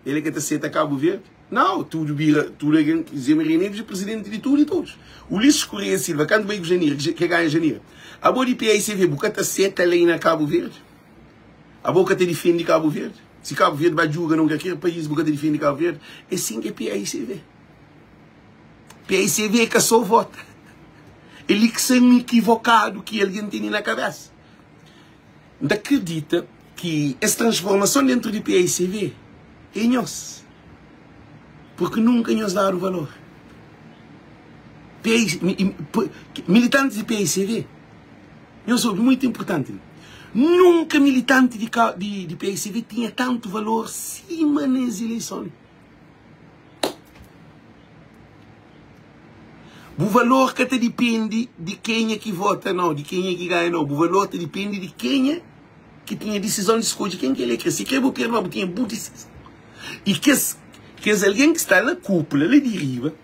El é ka ta seta Kabu Verdi? Nau, tudu bira, tudu algen, Zé Maria Neves é prizidenti di tudu i todos. Ulisses Correia Silva, kantu bai ku Janira, ke ganha Janira? Abo di PAICV, bu ka ta seta lei na Kabu Verdi? Abo ka ta difende Kabu Verdi? Si Kabu Verdi ba djuga na un kalker país bu ka ta difende Kabu Verdi? É sin ki é PAICV. PAICV é ka só vota. É li ki sta un ekivokadu ki algen tene na kabesa. N ta kridita ki es transformason dentru di PAICV é nhos. Purki nunka nhos dadu valor. Militantis di PAICV, nhos obi, muitu inpurtanti li, nunka militanti di PAICV tinha tantu valor sima nes ileison li. Bu valor ka ta dipende di kenha ki vota nau, di kenha ki ganha nau. Bu valor ta dipende di kenha ki tinha disizon di skodje ken ki el é kre. Si kre bu perde, ma bu tinha bu disizon. I kes kes algen ki sta na kúpula la di riba,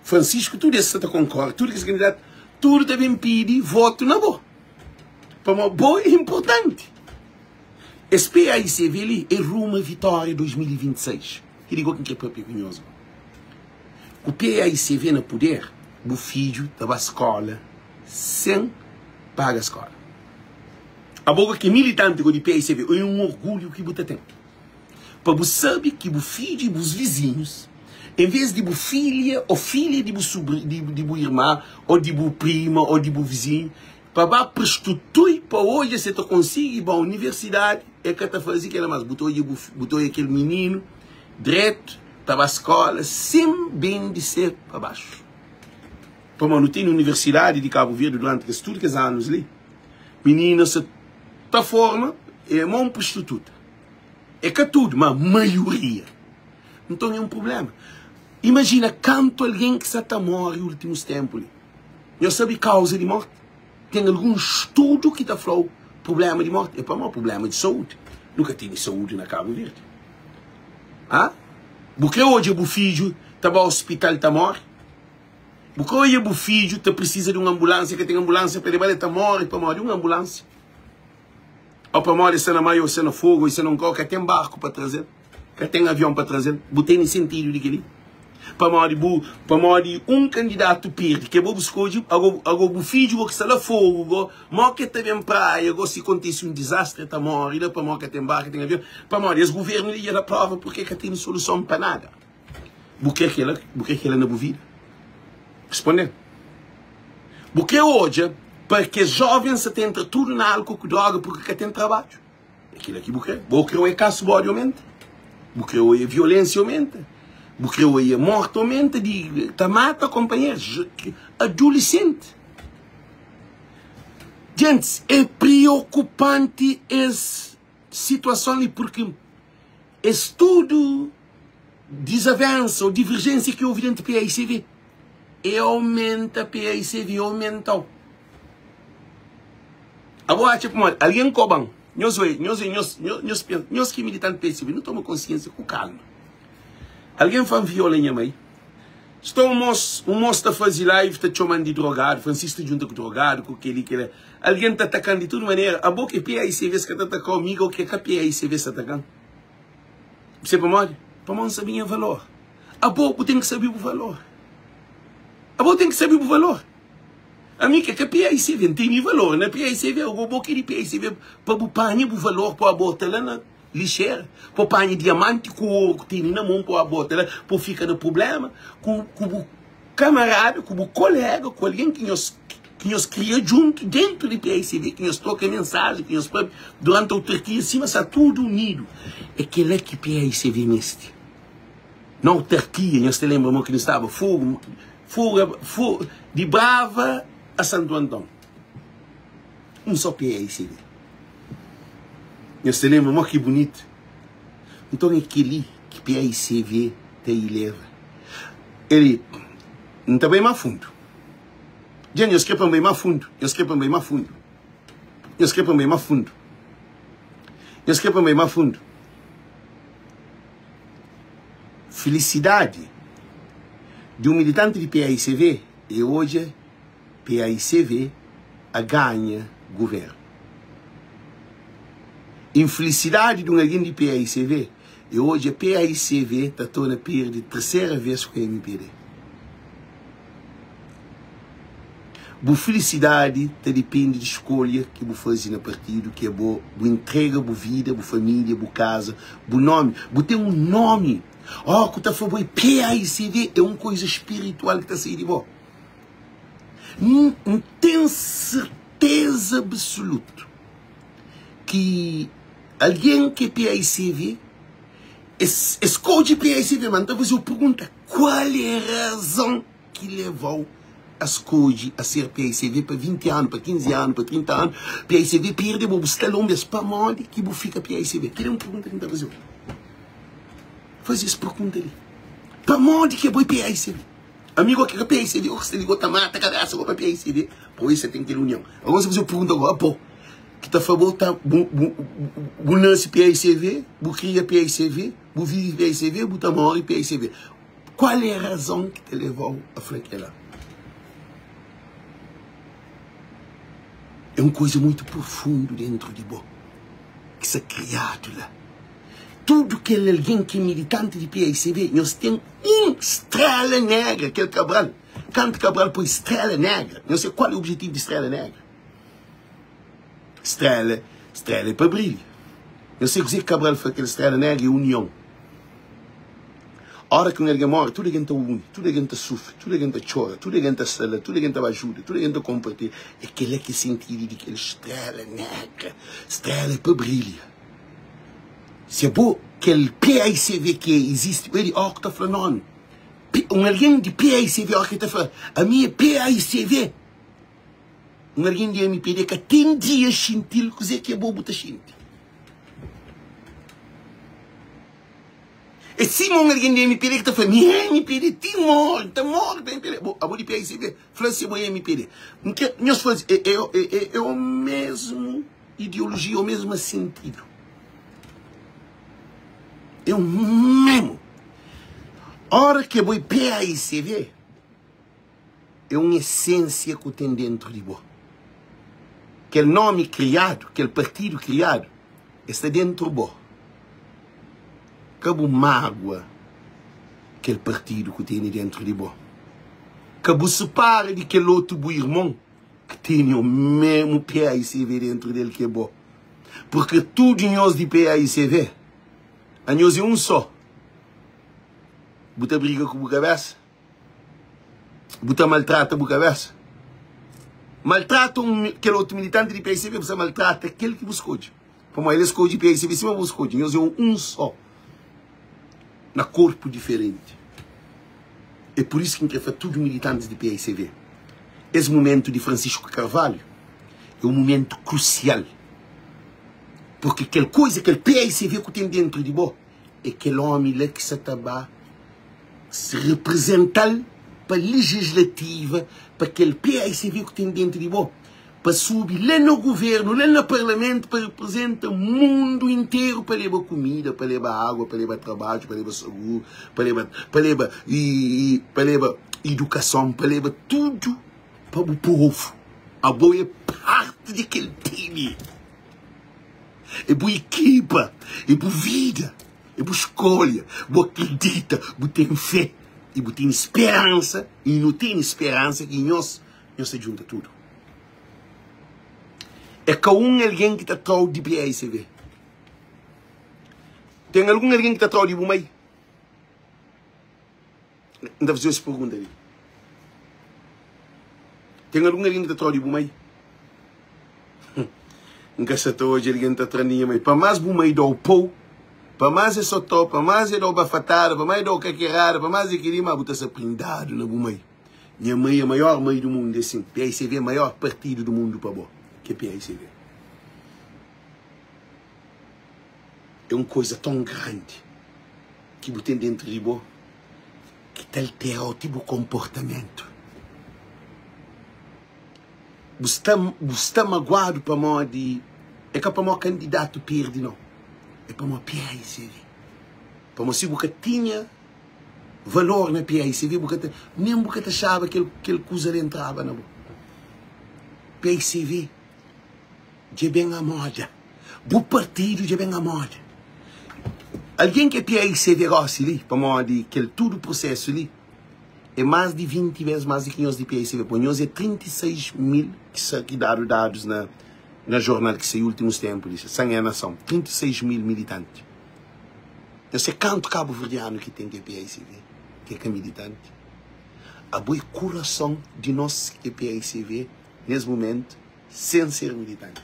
Francisco, tudu es sa ta konkorda, tudu kes kandidatu, tudu ta ben pidi votu na bo. Pamodi bo é inportanti. Es PAICV li é rumu a vitória 2026. Kel li gó ki N kre papia ku nhos gó. Ku PAICV na puder, bu fidju ta ba skóla sen paga skóla. Abo gó ki é militanti gó di PAICV, é un orgulhu ki bu ta ten pa bu sabe ki bu fidju i bus vizinhus, en ves di bu filha ô filha di bu di bu irma ô di bu prima ô di bu vizinhu, pa ba prostitui pa odja si el ta konsigi ba universidadi, el ka ta faze kela mas. Bu ta odja bu bu ta odja kel mininu dretu ta ba skola sen bende se pa baxu. Pamodi nu tene universidadi di Kabu Verdi duranti kes tudu kes anus li, minina sa ta forma é ma un prostituta. É ka tudu, ma maioria. Nton é un problema. Imajina kantu algen ki sa ta more ultimus tenpu li. Nhos sabe kauza di morti? Ten algun studu ki ta fla-u prubléma di morti? É pamodi prubléma di saúdi. Nu ka tene saúdi na Kabu Verdi. Ha? Bu kre odja bu fidju ta ba ospital ta móre? Bu kre odja bu fidju ta prisiza di un anbulánsia, ka ten anbulánsia pa leba-l, el ta móre pamodi un anbulánsia? Ô pamodi el sta na mai, ô sta na fogu, ô sta na un kau, ka ten barku pa traze-l? Ka ten avion pa traze-l. Bu tene sentidu di kel-li? Pamodi bu, pamodi un kandidatu perde, ke bo bu skodje, ago, ago bu fidju go ki sta la fogu go, mo ke ta ben praia go si kontise un dizastri el ta more la pamodi ka ten barku, ka ten avion. Pamodi es guvernu li dja da prova purke ka tene soluson pa nada. Bu kre kela, bu kre kela na bu vida? Responde-m. Bu kre odja pa kes jovens sa ta entra tudu na alku ku droga purke ka ten trabadju? É kila ki bu kre? Bo kre oia kasu bodi omenta? Bu kre oia violensia omenta? Bu kre oia morti omenta di ta mata konpanherus adulisenti? Gentis, é priokupanti es situason li purki es tudu dizavensa ou diverjensia ki ouvi dentu PAICV é aumenta PAICV aumentau. Abo atxa pamodi algen koba-m. Nhos oi, nhos oi, nhos, nhos pensa, nhos ki militanti PSB, nu toma konsiensia ku kalma. Algen fla-m viola nha mai. Sta un mos, un mos ta faze live ta txoma-m di drogadu, Francisco ta djunta ku drogadu, ku kel-li, kel-la. Algen ta ataka-m di tudu manera. Abo ki é PAICV es ka ta ataka-u, mi go ki é ka PAICV es ta ataka-m. Bu sabe pamodi? Pamodi N sabe nha valor. Abo bu ten ki sabe bu valor. Abo ten ki sabe bu valor. Ami ke ka PAICV, N tene valor na PAICV, ago bo ki di PAICV pa bu panha bu valor pa bota la na lixera, pa panha diamanti ku oru ku tene na mon pa bota la, pa fika na problema ku ku bu kamarada, ku bu kolega, ku algen ki nhos ki nhos kria djuntu dentu di PAICV, ki nhos troka mensajen, ki nhos papia duranti autarkia sima sta tudu unidu. É kela ki PAICV meste. Na autarkia, nhos ta lenbra mo ki nu staba fogu, fogu, fogu, di Brava a Santu Anton. Un só PAICV. Nhos ta lenbra mo ki bunitu. Nton é kel-li ki PAICV ta ileva. Eli, N ta bai má fundu. Dja nhos kre pa N bai má fundu? Nhos kre pa N bai má fundu? Nhos kre pa N bai má fundu? Nhos kre pa N bai má fundu? Filisidadi di un militanti di paicv é odja paicv a ganha guvernu. Infilisidadi di un algen di paicv é odja paicv ta torna perde tersera vez ku mpd. Bu filisidadi ta dipende di skolha ki bu faze na partidu ki é bo. Bu intrega bu vida, bu família, bu kaza, bu nómi. Bu ten un nómi. Ó, ku ta fla bo é PAICV, é un koza spiritual ki ta sai di bo. N ten serteza absolutu ki algen ki é PAICV, es skodje PAICV. Ma N ta faze-u pergunta, kual é razon? Ki leva-u a skodje a ser PICV pa 20 anu, pa 15 anu, pa 30 anu? PICV perde bo, bu sta la un bes. Pamodi ki bu fika PICV? Kel é un pergunta ki N ta faze-u. Faze es pergunta li. Pamodi ki abo é PICV? Ami go ki ka PICV, go ki sta li go ta mata kabesa go pa PICV. Pa oji sa ten kel union. Agora si faze-u pergunta go, abo ki ta fla bo ta bu, bu, bu nase PICV, bu kria PICV, bu vive PICV, bu ta more PICV. Kual é razon ki ta leva-u a fla kela? É un koza mutu profundu dentru di bo ki sta kriadu la. Tudu kel algen ki é militanti di PICB, nhos ten un strela negra, kel Cabral. Kantu Cabral poi strela negra, nhos sabe kual é objetivu di strela negra? Strela, strela é pa brilha. Nhos sabe kuzê ki Cabral fla kel strela negra é union. Óra ki un algen móre, tudu algen ta uni, tudu algen ta sufri, tudu algen ta txora, tudu algen ta sta la, tudu algen ta ba ajuda, tudu algen ta konpartilha. É kel-la ki é sentidu di kel stréla négra. Stréla é pa brilha. Si abo, kel PAICV ki izisti, oi di óki ta fla nómi. Un algen di PAICV óki ta fla, ami é PAICV. Un algen di MPD ka ten dia xinti-l kuzê ki abo bu ta xinti. É sima un algen di MPD ki ta fla, Mi é MPD ti móre, N ta móre pa MPD. Bo, abo di PICB, fla si bo é MPD. N kre, nhos faze, é, é, é, é o mesmu ideolojia, o mesmu sentidu. É o mesmu. Ora ki abo é PAICV, É un esensia ku ten dentru di bo. Kel nomi kriadu, kel partidu kriadu, e sta dentru bo. Ka bu magua kel partidu ku tene dentru di bo. Ka bu separa di kel otu bu irmon ki tene o memu PAICV dentru del ki é bo. Purke tudu nhos di PAICV, anhos é un só. Bu ta briga ku bu kabesa? Bu ta maltrata bu kabesa? Maltrata un kel otu militanti di PICB, bu sta maltrata kel ki bu skodje. Pamodi el skodje PICB sima bu skodje. Nhos é un só na korpu diferenti. É pur isu ki N kre fla tudu militantis di PICV, es mumentu di Francisco Carvalho é un mumentu krusial. Purki kel kuza, kel PICV ku ten dentru di bo, É kel ómi la ki sa ta ba reprezenta-l pa legislativa, pa kel PICV ku ten dentu di bo, pa subi la na guvernu, la na parlamentu, pa reprezenta mundu interu, pa leba kumida, pa leba agua, pa leba trabadju, pa leba seguru, pa leba, pa leba, pa leba idukason, pa leba tudu pa bu povu. Abo é parti di kel timi. É bu ekipa, é bu vida, é bu skolha. Bu akredita, bu ten fé i bu ten speransa, i nu ten speransa ki nhos, nhos ta djunta tudu. É ka un algen ki ta tra-u di PAICV. Ten algun algen ki ta tra-u di bu mai? N ta faze-u es pergunta li. Ten algun algen ki ta tra-u di bu mai? N ka sa ta odja algen ta tra-m di nha mai. Pa más bu mai da-u pou, pa más e sota-u, pa más e da-u bafatada, pa más e da-u kakerada, pa más e kel-li, má bu ta sta prindadu na bu mai. Nha mai é maior mai du mundu, é sin. PICV é maior partidu du mundu pa bo, ki é PICV. É un koza ton grandi ki bu ten dentru di bo ki ta altera-u ti bu konportamentu. Bu sta, bu sta maguadu pamodi, é ka pamodi kandidatu perde nau, é pamodi PAICV. Pamodi si bu ka tinha valor na PAICV, bu ka ta, nen bu ka ta xaba kel, kel kuza li entraba na bo. PAICV dja ben a moda. Bu partidu dja ben a moda. Algen ki é PAICV gosi li, pamodi kel tudu prusesu li, É más di 20 bes más di ki nhos di PICV. Pô, nhos é 36 mil ki sa ki dadu dadus na na jornal ki sai últimus ténpu li, san é nason. 36 mil militanti. Nhos é kantu kabuverdianu ki ten ki é PICV, ki é ka militanti? Abo é kurason di nos ki é PICV nes mumentu sen ser militanti.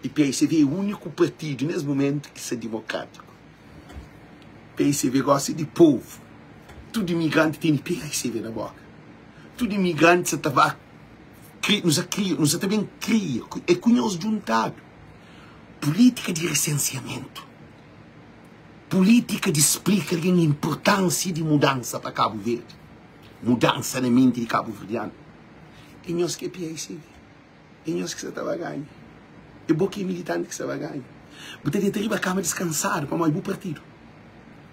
E PICV é úniku partidu nes mumentu ki sta dimokrátiku. PICV gosta di povu. Tudu imigranti tene PICV na boka. Tudu imigranti sa ta ba nu sa kria, nu sa ta ben kria, é ku nhos djuntadu. Pulítika di resensiamentu, pulítika di splika algen inpurtánsia di mudansa pa Kabu Verdi, mudansa na menti di kabuverdianu. É nhos ki é PICV. É nhos ki sa ta ba ganha. É bo ki é militanti ki sa ba ganha. Bu ta deta riba kama diskansadu pamodi bu partidu.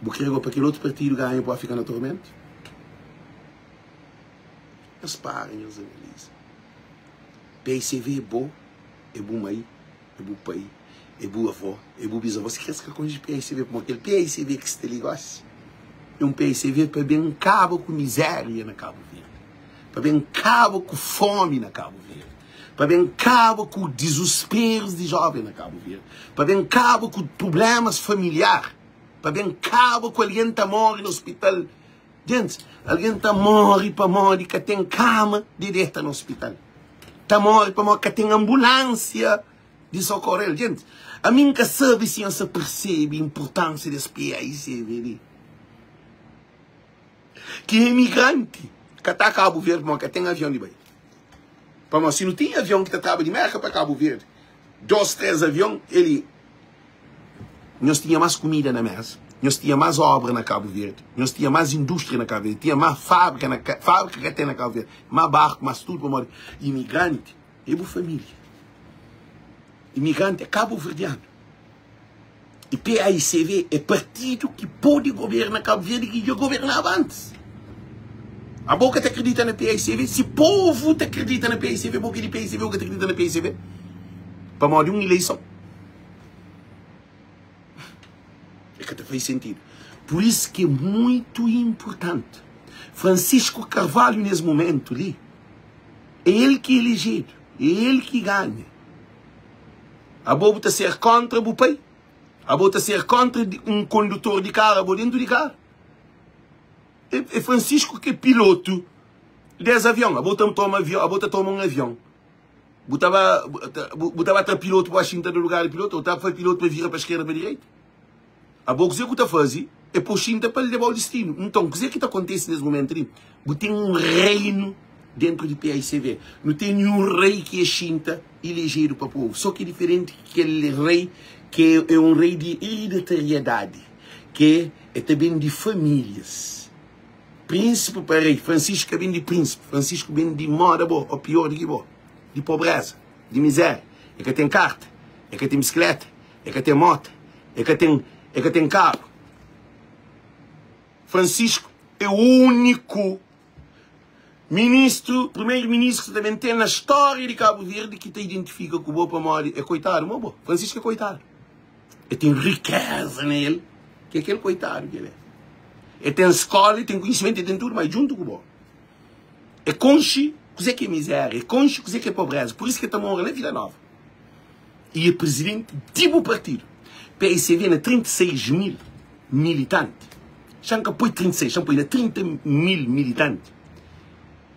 Bu kre go pa kel otu partidu ganha bu ba fika na tormentu? Nhos para nhos analiza. PICV é bo, é bu mai, é bu pai, é bu avó, é bu bisavó. Si kes ka konxe PICV pamodi kel PICV ki sta li gosi é un PICV pa ben kaba ku mizéria na Kabu Verdi. Pa ben kaba ku fómi na Kabu Verdi, pa ben kaba ku dizusperus di jóven na Kabu Verdi, pa ben kaba ku prublémas familiar, pa ben kaba ku algen ta móre na ospital. Gentis, algen ta móre pamodi ka ten kama di deta na ospital, ta móre pamodi ka ten anbulánsia di sokore-l. Gentis, ami N ka sabe si nhos ta persebe inpurtánsia di es PAICV li. Ki imigranti ka ta Kabu Verdi pamodi ka ten avion di bai. Pamodi si nu tinha avion ki ta traba di Merka pa Kabu Verdi, dos, tres avion, eli nhos tinha mas kumida na mesa, nhos tinha mas obra na Kabu Verdi, nhos tinha mas indústria na Kabu Verdi, tinha mas fábrika na fábrika ka ten na Kabu Verdi, mas barku, mas tudu pamodi imigranti é bu família. Imigranti é kabuverdianu. E paicv é partidu ki pode governa Kabu Verdi ki dja governaba antis. Abo ka ta akredita na paicv? Si povu ta akredita na paicv, bo ki di paicv bo ka ta akredita na paicv? Pamodi un ileison. É ka ta faz sentidu. Pur isu ki é muitu inpurtanti. Francisco Carvalho nes mumentu li, é el ki elejedu, é el ki ganha. Abo bu ta ser kontra bu pai? Abo ta ser kontra un kondutor di karu abo dentu di karu? É Francisco ki é pilotu des avion. Abo ta toma avion, abo ta toma un avion. Bu ta ba bu ta ba tra pilotu pa ba xinta na lugar di pilotu ou ta fai pilotu pa vira pa eskerda pa direita? Abo kuzê ku ta faze é pô xinta pa el leba-u distinu. Nton, kuzê ki ta kontise nes mumentu li? Bu ten un reinu dentru di PICV. Nu tene un rei ki é xinta ilejedu pa povu. Sô ki é diferenti ki kel rei ki é un rei di ereditariedadi, ki é ta ben di famílias. Prínsipi pa rei. Fransisku ka ben di prínsipi. Fransisku ben di móda bo, ô pior di ki bo, di pobréza, di mizéria. El ka ten karta, el ka ten bisikleta, El ka ten mota, el ka ten, el ka ten karu. Francisco é úniku ministru, primeiro ministru ki ta ben ten na stória di Kabu Verdi ki ta identifika ku bo pamodi é koitadu mo bo. Francisco é koitadu. El ten rikeza na el, ki é kel koitadu ki el é. El ten skola, el ten konhisimentu, el ten tudu, ma é djuntu ku bo. É konxe kuzê ki é mizéria, é konxe kuzê ki é pobreza. Pur isu ki el ta mora na Vila Nova. E é presidente di bu partido. PICV na 36 mil militante. Xa N ka poi 36, xa N poi na 30 mil militante.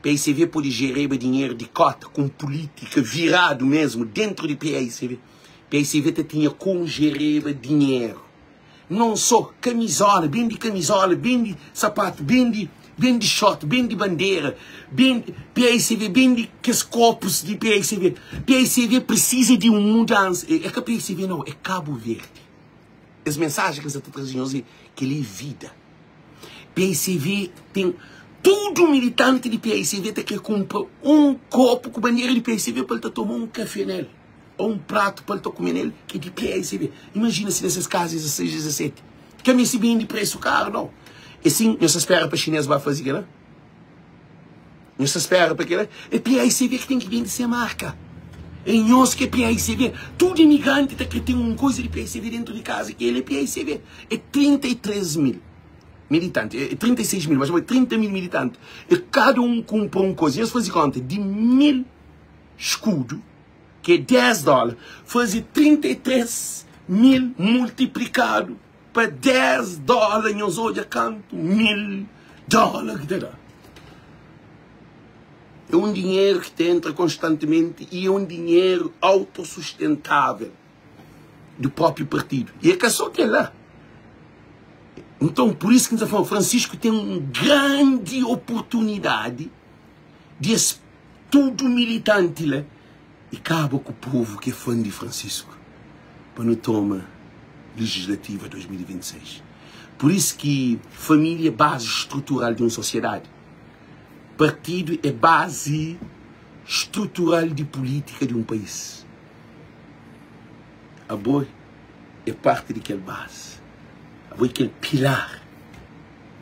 PICV pode gereba dinheiro di cota com política virado mesmo dentro di PICV. PICV ta tinha como gereba dinheiro. Não só camisola, bende camisola, bende sapato, bende bende short, bende bandeira, bende PICV, bende kes copos de PICV. PICV precisa de um mudança. É, é que PICV não, é Cabo Verde. As mensagens que você está trazendo é que ele é vida. PICV tem tudo militante de PICV tem que comprar um copo com bandeira de PICV para ele tomar um café nele. Ou un pratu pa el ta kume nel ki é di PSB. Imajina si na ses kaza 16, 17. Ka meste bende presu karu nau. É sin, nhos ta spera pa xinês ba faze kela? Nhos ta spera pa kela? É PICV ki ten ki bende se marka. É nhos ki é PICV. Tudu imigranti ta kre ten un koza di PICV dentu di kaza ki el é PICV. É 33 mil. militanti, é 36 mil, mas 30 mil militanti, e kada un kunpra un koza. Nhos faze konta di 1000 skudu, ki é 10 dóla, faze 33 mil multiplikadu pa 10 dóla, nhos odja kantu mil dóla ki ta da. É un dinheru ki ta entra konstantimenti i é un dinheru autosustentável do própriu partidu. I é ka só kel-la. Nton, pur isu ki N ta fla, Francisco ten un grandi oportunidadi di es tudu militanti la i kaba ku povu ki é fan di Francisco pa nu toma legislativa 2026. Pur isu ki família é bazi strutural di un sosiedadi. Partidu é bazi strutural di pulítika di un país. Abo é parti di kel bazi. Abo é kel pilar.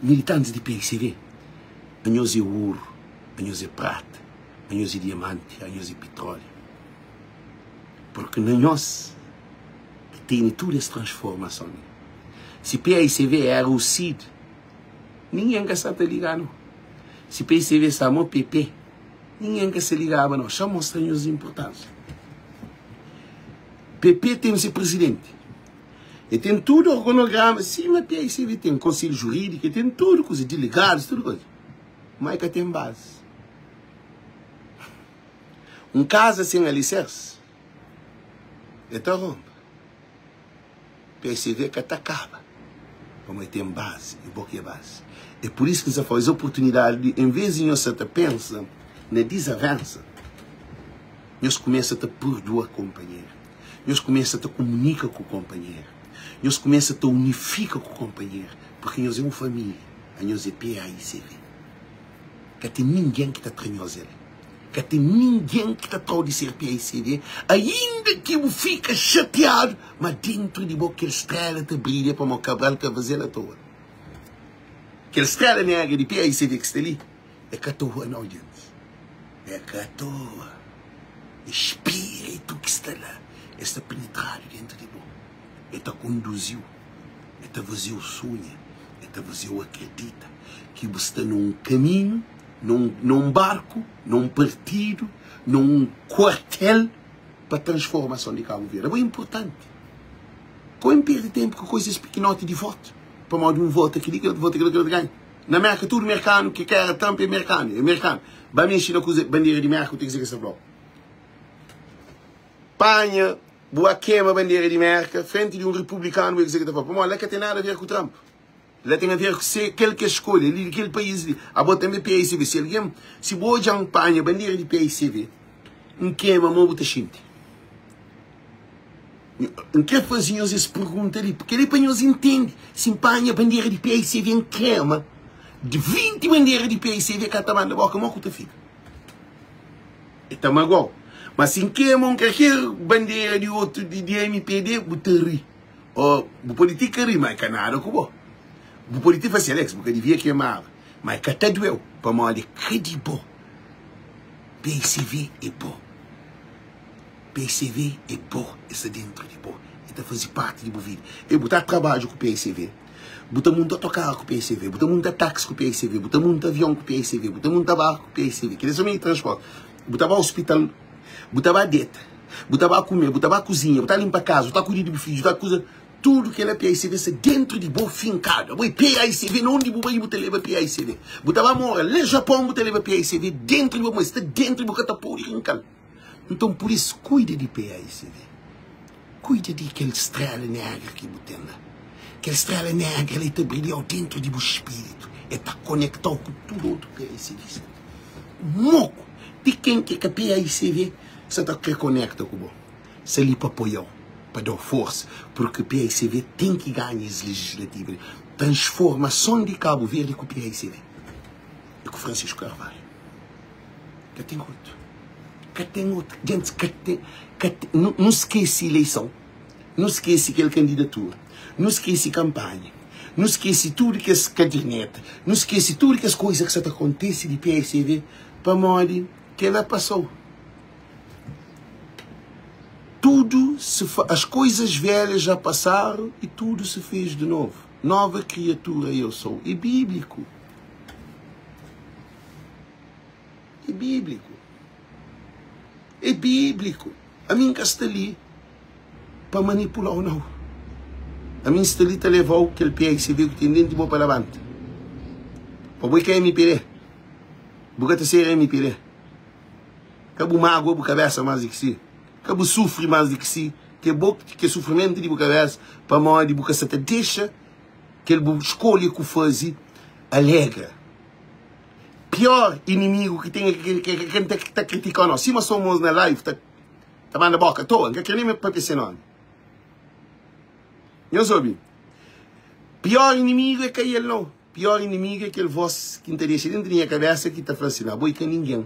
Militantis di PICV, anhos é oru, anhos é prata, anhos é diamanti, anhos é pitróliu. Purki na nhos ki tene tudu es transformason li. Si PICV éra UCID, Ningen ka sa ta liga no. Si PCV sta mo PP, ningen ka sa ligaba no. Xa mostra nhos inportansia. PP ten se presidenti. E ten tudu orgonograma, sima PICV ten konselhu jurídiku, e ten tudu kuza, delegadus, tudu kuza. Ma e ka ten bazi. Un kaza sen alisersi, e ta ronba. PSV ka ta kaba pamodi ten bazi e bo ki é bazi. É pur isu ki N sta fla es oportunidadi di en vez di nhos sa ta pensa na dizavensa, nhos kumesa ta purdua konpanheru, nhos kumesa ta kumunika ku konpanheru, nhos kumesa ta unifika ku konpanheru, purki nhos é un família, anhos é PAICV. Ka ten ningen ki ta tra nhos el. Ka ten ningen ki ta tra-u di ser PICD, ainda ki bu fika xatiadu, ma dentru di bo kel strela ta brilha pamodi Cabral ka faze-l atoa. Kel strela negra di PICD ki sta li é ka atoa nau, gentis. É ka atoa. É spiritu ki sta la, el sta penetradu dentru di bo, el ta konduzi-u, el ta faze-u sunha, el ta faze-u akredita ki bu sta na un kaminhu. na un barku, na un partidu, na un kuartel pa transformason di Kabu Verdi. Abo é inportanti. Ka N perde tenpu ku koizas pikinoti di votu, pamodi un vota kel-li, kel otu vota kel-la, kel otu ganha. Na Merka tudu merkanu ki ka era Trump é merkanu, é merkanu. Ba mexe na kuza bandera di Merka, bu ten ki ser ke sta fla-u. Panha, bu ba kema bandera di Merka frenti di un republikanu, bu é kuzê ki ta fla-u, pamodi la ka ten nada a ver ku Trump. La ten aver ku se kel ke skolha li di kel país li. Abo tanbe PICV. Si algen, si bu odja-m panha bandera di PICV, N kema mo bu ta xinti? N kre faze nhos es pergunta li, kel li pa nhos intende. Si N panha bandera di PICV N kema, di 20 bandera di PICV ka ta manda boka, mo ku ta fika? E ta magua-u. Ma si N kema un kalker bandera di otu di MPD, bu ta ri. Oh, bu pode ti ka ri, ma e ka nada ku bo. Bu pode ti fla si, Alex, bu ka divia kemaba, ma e ka ta dueu, pamodi e ka di bo. PCV é bo. PCV é bo, e sta dentru di bo, e ta faze parti di bu vida. E bu ta trabadju ku PCV, bu ta munta otokaru ku PCV, bu ta munta taxi ku PCV, bu ta munta avion ku PCV, bu ta munta barku ku PCV. Kel-li é so meio di transporti. Bu ta ba ospital. Bu ta ba deta, bu ta ba kume, bu ta ba kuzinha, bu ta limpa kaza, bu ta kuida di bu fidju, bu ta kuza tudu kela PICV sta dentru di bo finkadu. Abo é PICV na undi bu bai bu ta leba PICV. Bu ta ba mora la Japon bu ta leba PICV dentru di bo, ma sta dentru di bo ka ta podi rinkal. Nton pur isu kuida di PICV. Kuida di kel strela negra ki bu ten la. Kel strela negra la e ta brilhau dentru di bu spiritu, e ta konektau ku tudu otu PICVista. Moku di ken ki ka PICV sa ta kre konekta ku bo, sta li pa apoiau, pa dau forsa, purki PICV ten ki ganha es legislativa li. Transformason di Kabu Verdi ku PICV e ku Francisco Carvalho. Ka ten otu. Ka ten otu. Gentis, ka ten, ka ten. Nu, nu skese ileison. Nu skese kel kandidatura. Nu skese kanpanha. Nu skese tudu kes kaderneta. Nu skese tudu kes koisa ki sa ta kontise di PSV pamodi kela pasou. Tudo se fa, as coisas velhas já passaram e tudo se fez de novo. Nova kriatura eu sou. É bíbliku. É bíbliku. É bíbliku. Ami N ka sta li pa manipula-u, nau. Ami N sta li ta leva-u kel PICV ku ten déntu di bo pa labanta. Pa bo é ka MPD. Bu ka ta ser MPD. Ka bu mágua bu kabésa más di ki si. Ka bu sufri más di ki si. Ke bo ke sufrimentu di bu kabésa pamodi bu ka sta ta dexa kel bu skolha ku faze alegra. Pior inimigu ki ten é kel ki ta kritika nos. Sima somos na live ta ta manda boka atoa. N ka kre nen papia se nomi. Nhos obi. Pior inimigu é ka el nau. Pior inimigu é kel vós ki N ta dexa dentu di nha kabésa ki ta fla sin, Abo i ka ningen,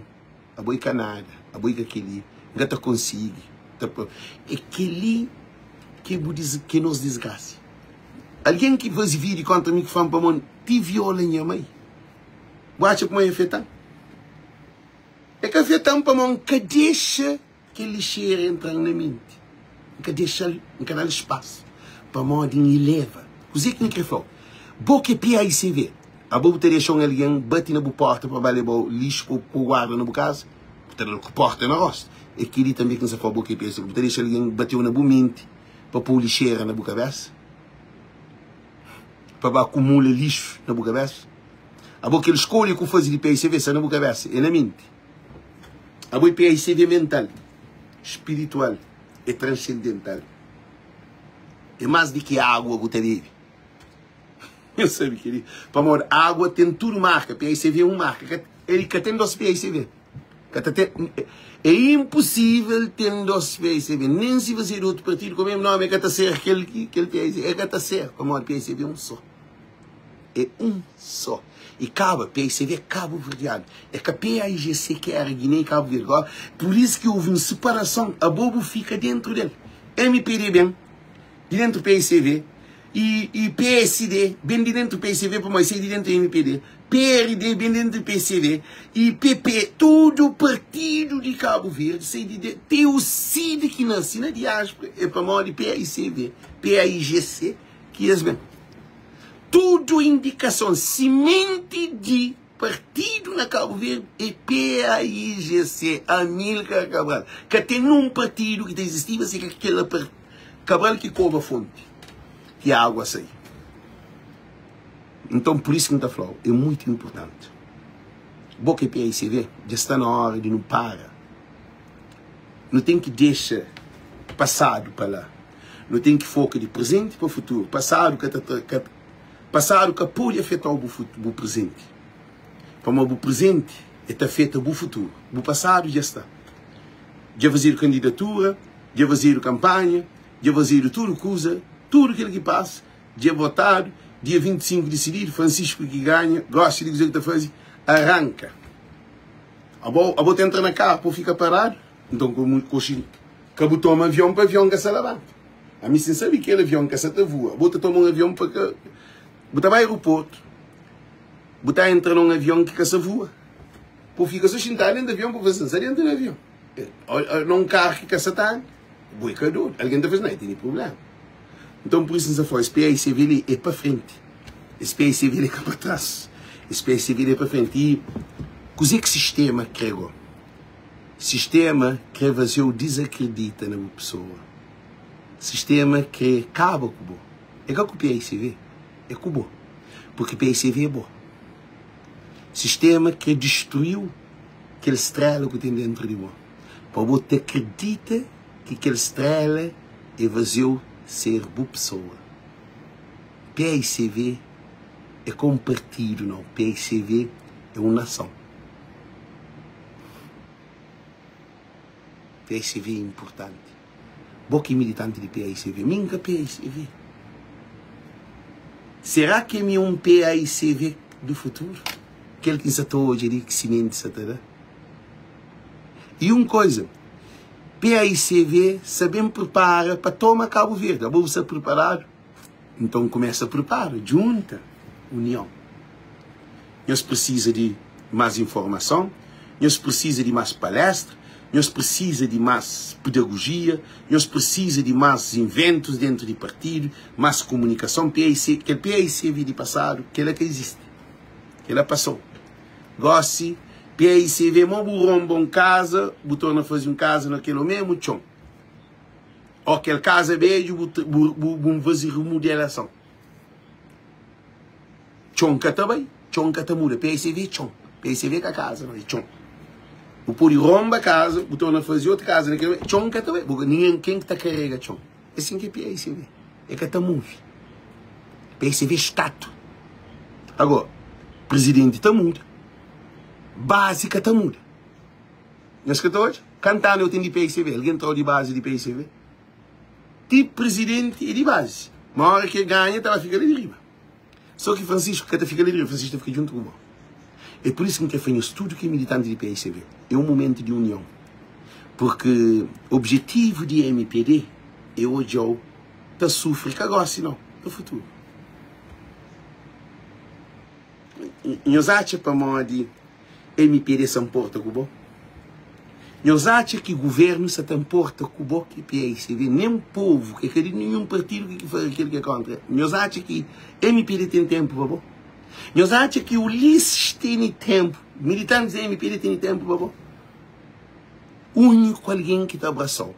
abo i ka nada, abo i ka kel-li, N ka ta konsigi. É kel-li ki é nos disgrasa. Algen ki faze vídiu kóntra mi ki fla-m pamodi ti viola nha mai, bu atxa kuma e afeta-m? E ka afeta-m pamodi N ka dexa. Kel lixera entra-m na menti. N ka dexa-l, N ka da-l spasu, pamodi N ileva. Kuzê ki N krê fla-u? Bo ki é PAICV, abo bu ta dexa un algen bati na bu pórta pa ba leba-u lixu pa bu guarda na bu kaza? Bu ta da-l ku pórta na róstu. É kel-li tanbê ki N sta fla-u, bo ki é PAICV, bu ta dexa algen bate-u na bu menti pa pô-u lixera na bu kabésa? Pa ba akumula lixu na bu kabésa? Abo kel skolha ki bu faze di PAICV sta na bu kabésa, é na menti. Abo é PICV mental, spiritual e transcendental. É más di ki água ku ta bebe. Nhos sabe kel-li. Pamodi água ten tudu marka, PICV é un marka. El ka ten dos PICV. Ka ta ten, é inposível ten dos PICV. Nen si fazedu otu partidu ku mesmu nómi, el ka ta ser kel ki kel PICV. El ka ta ser, pamodi PICV é un sô. É un só. E kaba, PICV é kabuverdianu. É ka PAIGC ki éra Giné i Kabu Verdi. Góra, pur isu ki ouvi un siparason, abo bu fika déntu del. MPD ben di déntu PICV i, i psd ben di déntu PICV pamodi sai di déntu MPD. PRD ben di déntu PCV i PP, tudu partidu di Kabu Verdi sai di déntu. Te u CID ki nase na diáspora é pamodi PAICV, PAIGC ki es ben. Tudu indikason, simenti di partidu na Kabu Verdi é PAIGC, Amilcar Cabral. Ka ten nun partidu ki ta izistiba si ka kel Cabral ki koba fonti ki agua sai. Nton, pur isu ki N ta fla-u, é muitu inpurtanti. Bo ki é PAICV, dja sta na óra di nu para. Nu ten ki dexa pasadu pa la. Nu ten ki foka di prezenti pa futuru. Pasadu ka ta ka pasadu ka pode afeta-u bu bu prezenti. Pamodi bu prezenti e ta afeta bu futuru. Bu pasadu dja sta. Dja fazedu kandidatura, dja fazedu kanpanha, dja fazedu tudu kuza, tudu kel ki pasa dja votadu, dia 25 disididu, Francisco ki ganha, gosi di kuze ki ta faze, aranka. Abo abo ta entra na karu pa fika paradu? Nton koxi Ka bu toma avion pa avion ka sa labanta. Ami si N sabe kel avion ka sa ta vua, bo ta toma un avion pa ka. Bu ta bai aeroportu, bu ta entra na un avion ki ka sa vua. Bu fika so xintadu dentu avion pa fla si N sa dentu di avion. Na un karu ki ka sa ta anda, bo é ka dodu. Algen ta fla si, na, e tene prubléma. Nton pur isu N sa fla, es PAICV li é pa frenti. Es PAICV li é ka pa tras. Es PAICV li é pa frenti. I kuzê ki sistéma krê go? Sistema kre faze-u dizakredita na bu pesoa. Sistema kre kaba ku bo. É ka ku PICV, é ku bo. Purki PICV é bo. Sistema kre destruiu kel strela ku ten dentru di bo. Pa bo ta kredita ki kel strela é faze-u ser bu pesoa. PICV é ka un partidu, nau. PICV é un nason. PAICV é inpurtanti. Bo ki é militanti di PAICV, mi N ka PAICV. Será ki mi é un PAICV du futuru? Kel ki N sa ta odja li ki simenti sa ta da. I un koza, PAICV sa ben pripara pa toma Kabu Verdi. Abo bu sa priparadu? Nton kumesa pripara, djunta, union. Nhos prisiza di más informason, nhos prisiza di más palestra. Nhos presiza di más pedagojia, nhos presiza di más inventus dentu di partidu, más komunikason. PAIC, kel PAICV di pasadu, kela ka izisti. Kela pasou. Gosi, PAICV mo bu ronba un kaza, bu torna faze un kaza na kel omemu txon. Ó kel kaza bedju bu bu bu faze remodelason. Txon ka ta bai, txon ka ta muda. PSV é txon. PSV ka kaza, não, é txon. Bu pode romba kaza, bu torna faze otu kaza naquele, txon ka ta bai. Bu, ninguém, quem que ta carrega txon? É assim que é PSV. É ka ta move. PSV é estátua. Agora, presidente ta muda. Base ka ta muda. Nhos ka ta odja? Kantu anu eu ten di PSV? Alguém trau di base di PSV? Ti presidente é di base. Ma hora que ele ganha, ta ba fika li di riba. Só ki Francisco ka ta fika li riba, Francisco ta fika djuntu ku bo. É por isso ki N kre fla nhos tudu ki é militanti di PICV, é un momentu di union. Porque objetivu di MPD é odja-u ta sufri, ka gosi nau, na futuru. Nhos atxa pamodi MPD sa nporta ku bo? Nhos atxa ki guvernu sa ta nporta ku bo ki PAICV? Nen povu ki é ka di ninhun partidu ki ki kel ki é kontra. Nhos atxa ki MPD ten tenpu pa bo? Nhos atxa ki Ulisses tene tenpu, militantis di MPD tene tenpu pa bo? Úniku algen ki ta abrasa-u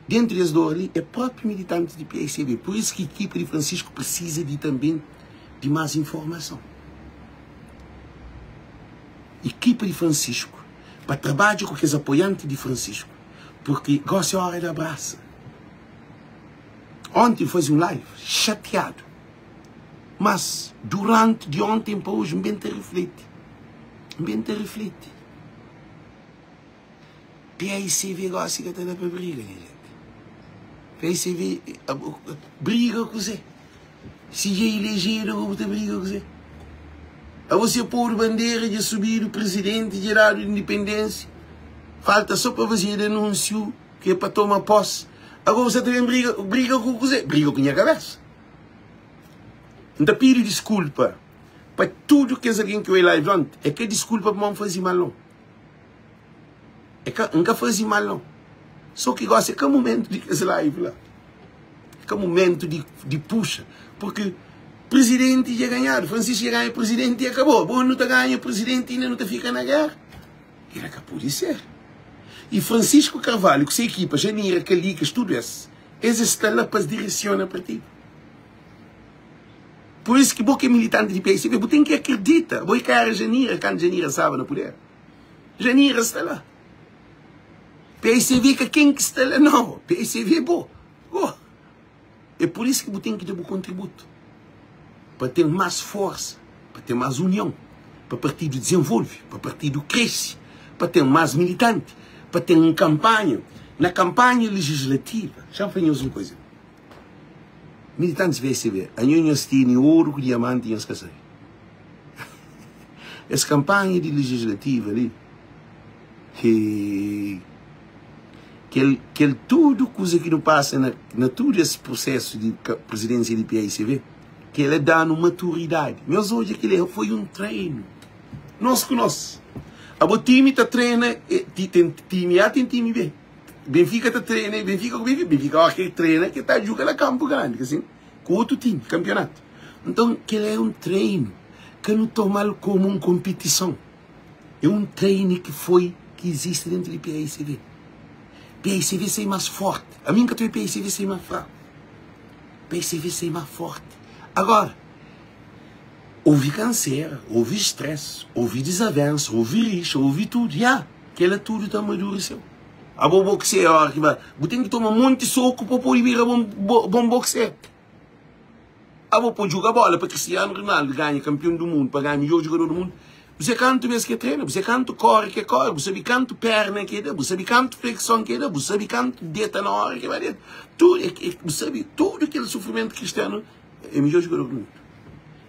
dentu di es dor li é própi militantis di PAICV. Pur isu ki ekipa di Francisco presiza di tanben di más informason. Ekipa di Francisco pa trabadja ku kes apoianti di Francisco, porque gosi é hora di abrasa. Onti N fazi un live xatiadu, mas duranti di onten pa oji N ben ta rifleti, N ben ta rifleti. PICV gosi ka ta da pa briga nha gente. PICV briga kuzê? Si dja ilejedu agora bu ta briga kuzê? Abo si podu bandera dja subidu presidenti dja dadu independência falta só pa fazedu anúnsiu ki é pa toma posse agora bu sa ta ben briga briga ku kuzê? Briga ku nha kabesa. N ta pidi diskulpa pa tudu kes algen ki oi live onti é ka diskulpa pamodi N faze mal nau. É ka, N ka faze mal nau. Só ki gosi é ka momentu di kes live la. É ka momentu di, di puxa. Porque presidenti dja ganhadu. Francisco dja ganha presidenti e akabou. Bo nu ta ganha presidenti inda nu ta fika na guerra. Era ka pode ser. E Francisco Carvalho ku se ekipa, Janira, Calicas, tudu es, es sta la pa es diresiona partidu. Por isso ki bo ki é militanti di PSB, bu ten ki akredita. Bo é ka era Janira kantu Janira staba na puder. Janira sta la. PSV ka ken ki sta la nau. PSV é bo. Bo. É por isso ki bu ten ki da bu kontributu. Pa ten más forsa, pa ten más union, pa partidu dizenvolve, pa partidu krese, pa ten más militanti, pa ten un kanpanha. Na kanpanha lejislativa, xa-m fla nhos un kuza. Militantis PSB, anho nhos tene oru ku diamanti nhos ka sabe. Es kanpanha di legislativa li, he, kel, kel tudu kuza ki nu pasa na, na tudu es prosesu di presidência di PICV, kel-la da-nu maturidadi. Nhos odja kel-li foi un treinu. Nos ku nos. Abo timi ta trena, ten timi A, ten timi B. Benfica ta trena, Benfica ku Benfica, Benfica ora ki trena ki ta juga na kampu grandi, ka sin? Ku otu time, kampionatu. Nton, kel é un treinu, ka nu tomal komu un kompitison. É un treinu ki foi, ki izisti dentu di PAICV. PAICV sai mas forti. Ami N ka ta obi PAICV sai mas fraku. PAICV sai mas forti. Agora, Ouvi kansera, ouvi stress, ouvi dizavensa, ouvi rixa, ouvi tudu. Ya, kela tudu ta amaduriseu. Abo boxer, ora ki ba, bu ten ki toma monti soku pa podi bira bon, bon boxer. Abo pa juga bola pa Cristiano Ronaldo ganha kampion du mundu, pa ganha midjor jugador du mundu, bu sabe kantu bes ki e trena, bu sabe kantu kori ki e kori, bu sabe kantu perna ki e da, bu sabe kantu flexon ki e da, bu sabe kantu deta na ora ki e ba deta. Tudu, bu sabe tudu kel sufrimentu ki Cristiano é midjor jugador du mundu.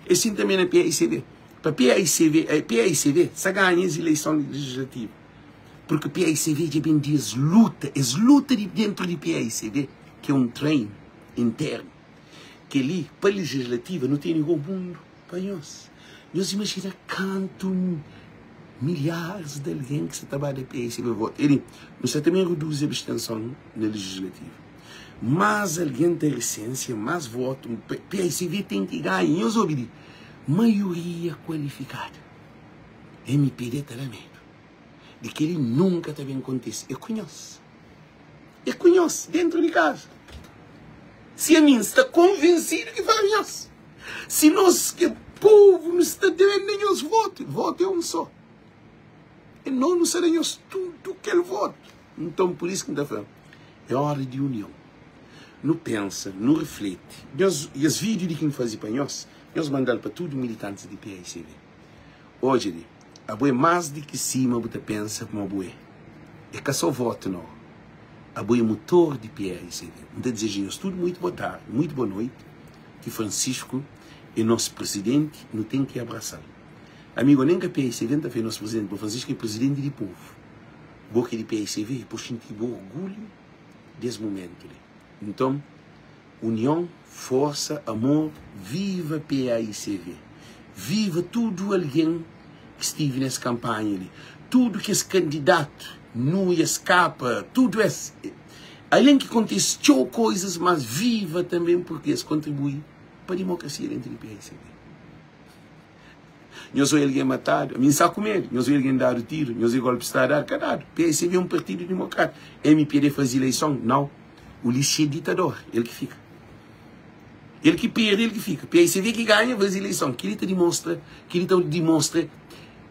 É sin tanbê na PAICV. Pa PAICV, eh, PAICV sa ganha es ileison legislativa. Porque PAICV dja ben di es luta, es luta di dentru di PAICV, ki é un treinu internu. Kel-li, pa legislativa, nu tene igual mundu pa nhos. Nhos imajina kantu. Milharis di algen ki sa ta ba da PSB votu. Eli, nu sa ta ben reduzi abstenson na legislativa. Más algen ta resensia, más votu PSB ten ki ganha. Nhos obi di maioria kualifikadu. MPD ta da medu di kel-li nunka ta ben kontise. É ku nhos. É ku nhos, dentru di kaza. Si ami N sta konvensidu ki fala nhos. Si nos ki é povu nu sta debende nhos votu, votu é un só. E nos nu sta da nhos tudu kel votu. Nton, pur isu ki N ta fla, é óra di union. Nu pensa, nu refleti. Nhos, es vídiu li ki N faze pa nhos, nhos manda-l pa tudu militantis di PAIGC. Odja li, abo é más di ki sima bu ta pensa ma bu é. É ka só votu, nau. Abo é mutor di PAIGC. N ta dizeja nhos tudu muitu boa tardi, muitu boa noiti. Ki Francisco é nos presidenti, nu ten ki abrasa-l. Amigo, nen ka PAICV N ta fla é nos presidenti, bo Francisco é presidenti di povu. Bo ki é di PAICV, bo xinti bo orgulhu des mumentu li. Nton, union, forsa, amor, viva PAICV. Viva tudu algen ki stivi nes kanpanha li. Tudu kes kandidatu, nu e skapa, tudu es. Alén ki kontise txeu koizas, mas viva tanben purki es kontribui pa dimokrasia dentu di PAICB. Nhos oi algen matadu, ami N sa ku medu, nhos oi algen dadu tiru, nhos oi golpi stadu dadu, ka dadu. PAICB é un partidu dimokratiku. MPD faze ileison? Nau. Ulissi é ditador, el ki fika. El ki perde, el ki fika. PAICB ki ganha, faze ileison. Kel-li ta dimostra, kel-li ta dimostra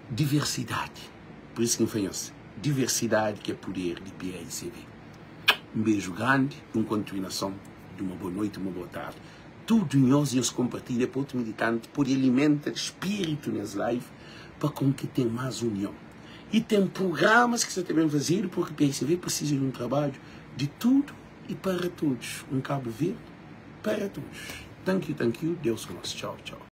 diversidadi. Pur isu ki N fla nhos, diversidadi ki é puder di PAICB. Un beju grandi y un kontinuason di uma boa noiti, uma boa tardi. Tudu nhos, nhos konpartilha pa otu militanti pode alimenta spiritu nes live pa kon ki ten mas union. Y ten prugramas ki sa ta ben fazedu purki PAICV prisiza di un trabadju di tudu y para todos. Un Kabu Verdi para todos. Thank you, thank you. Deus ku nos. Txau, txau.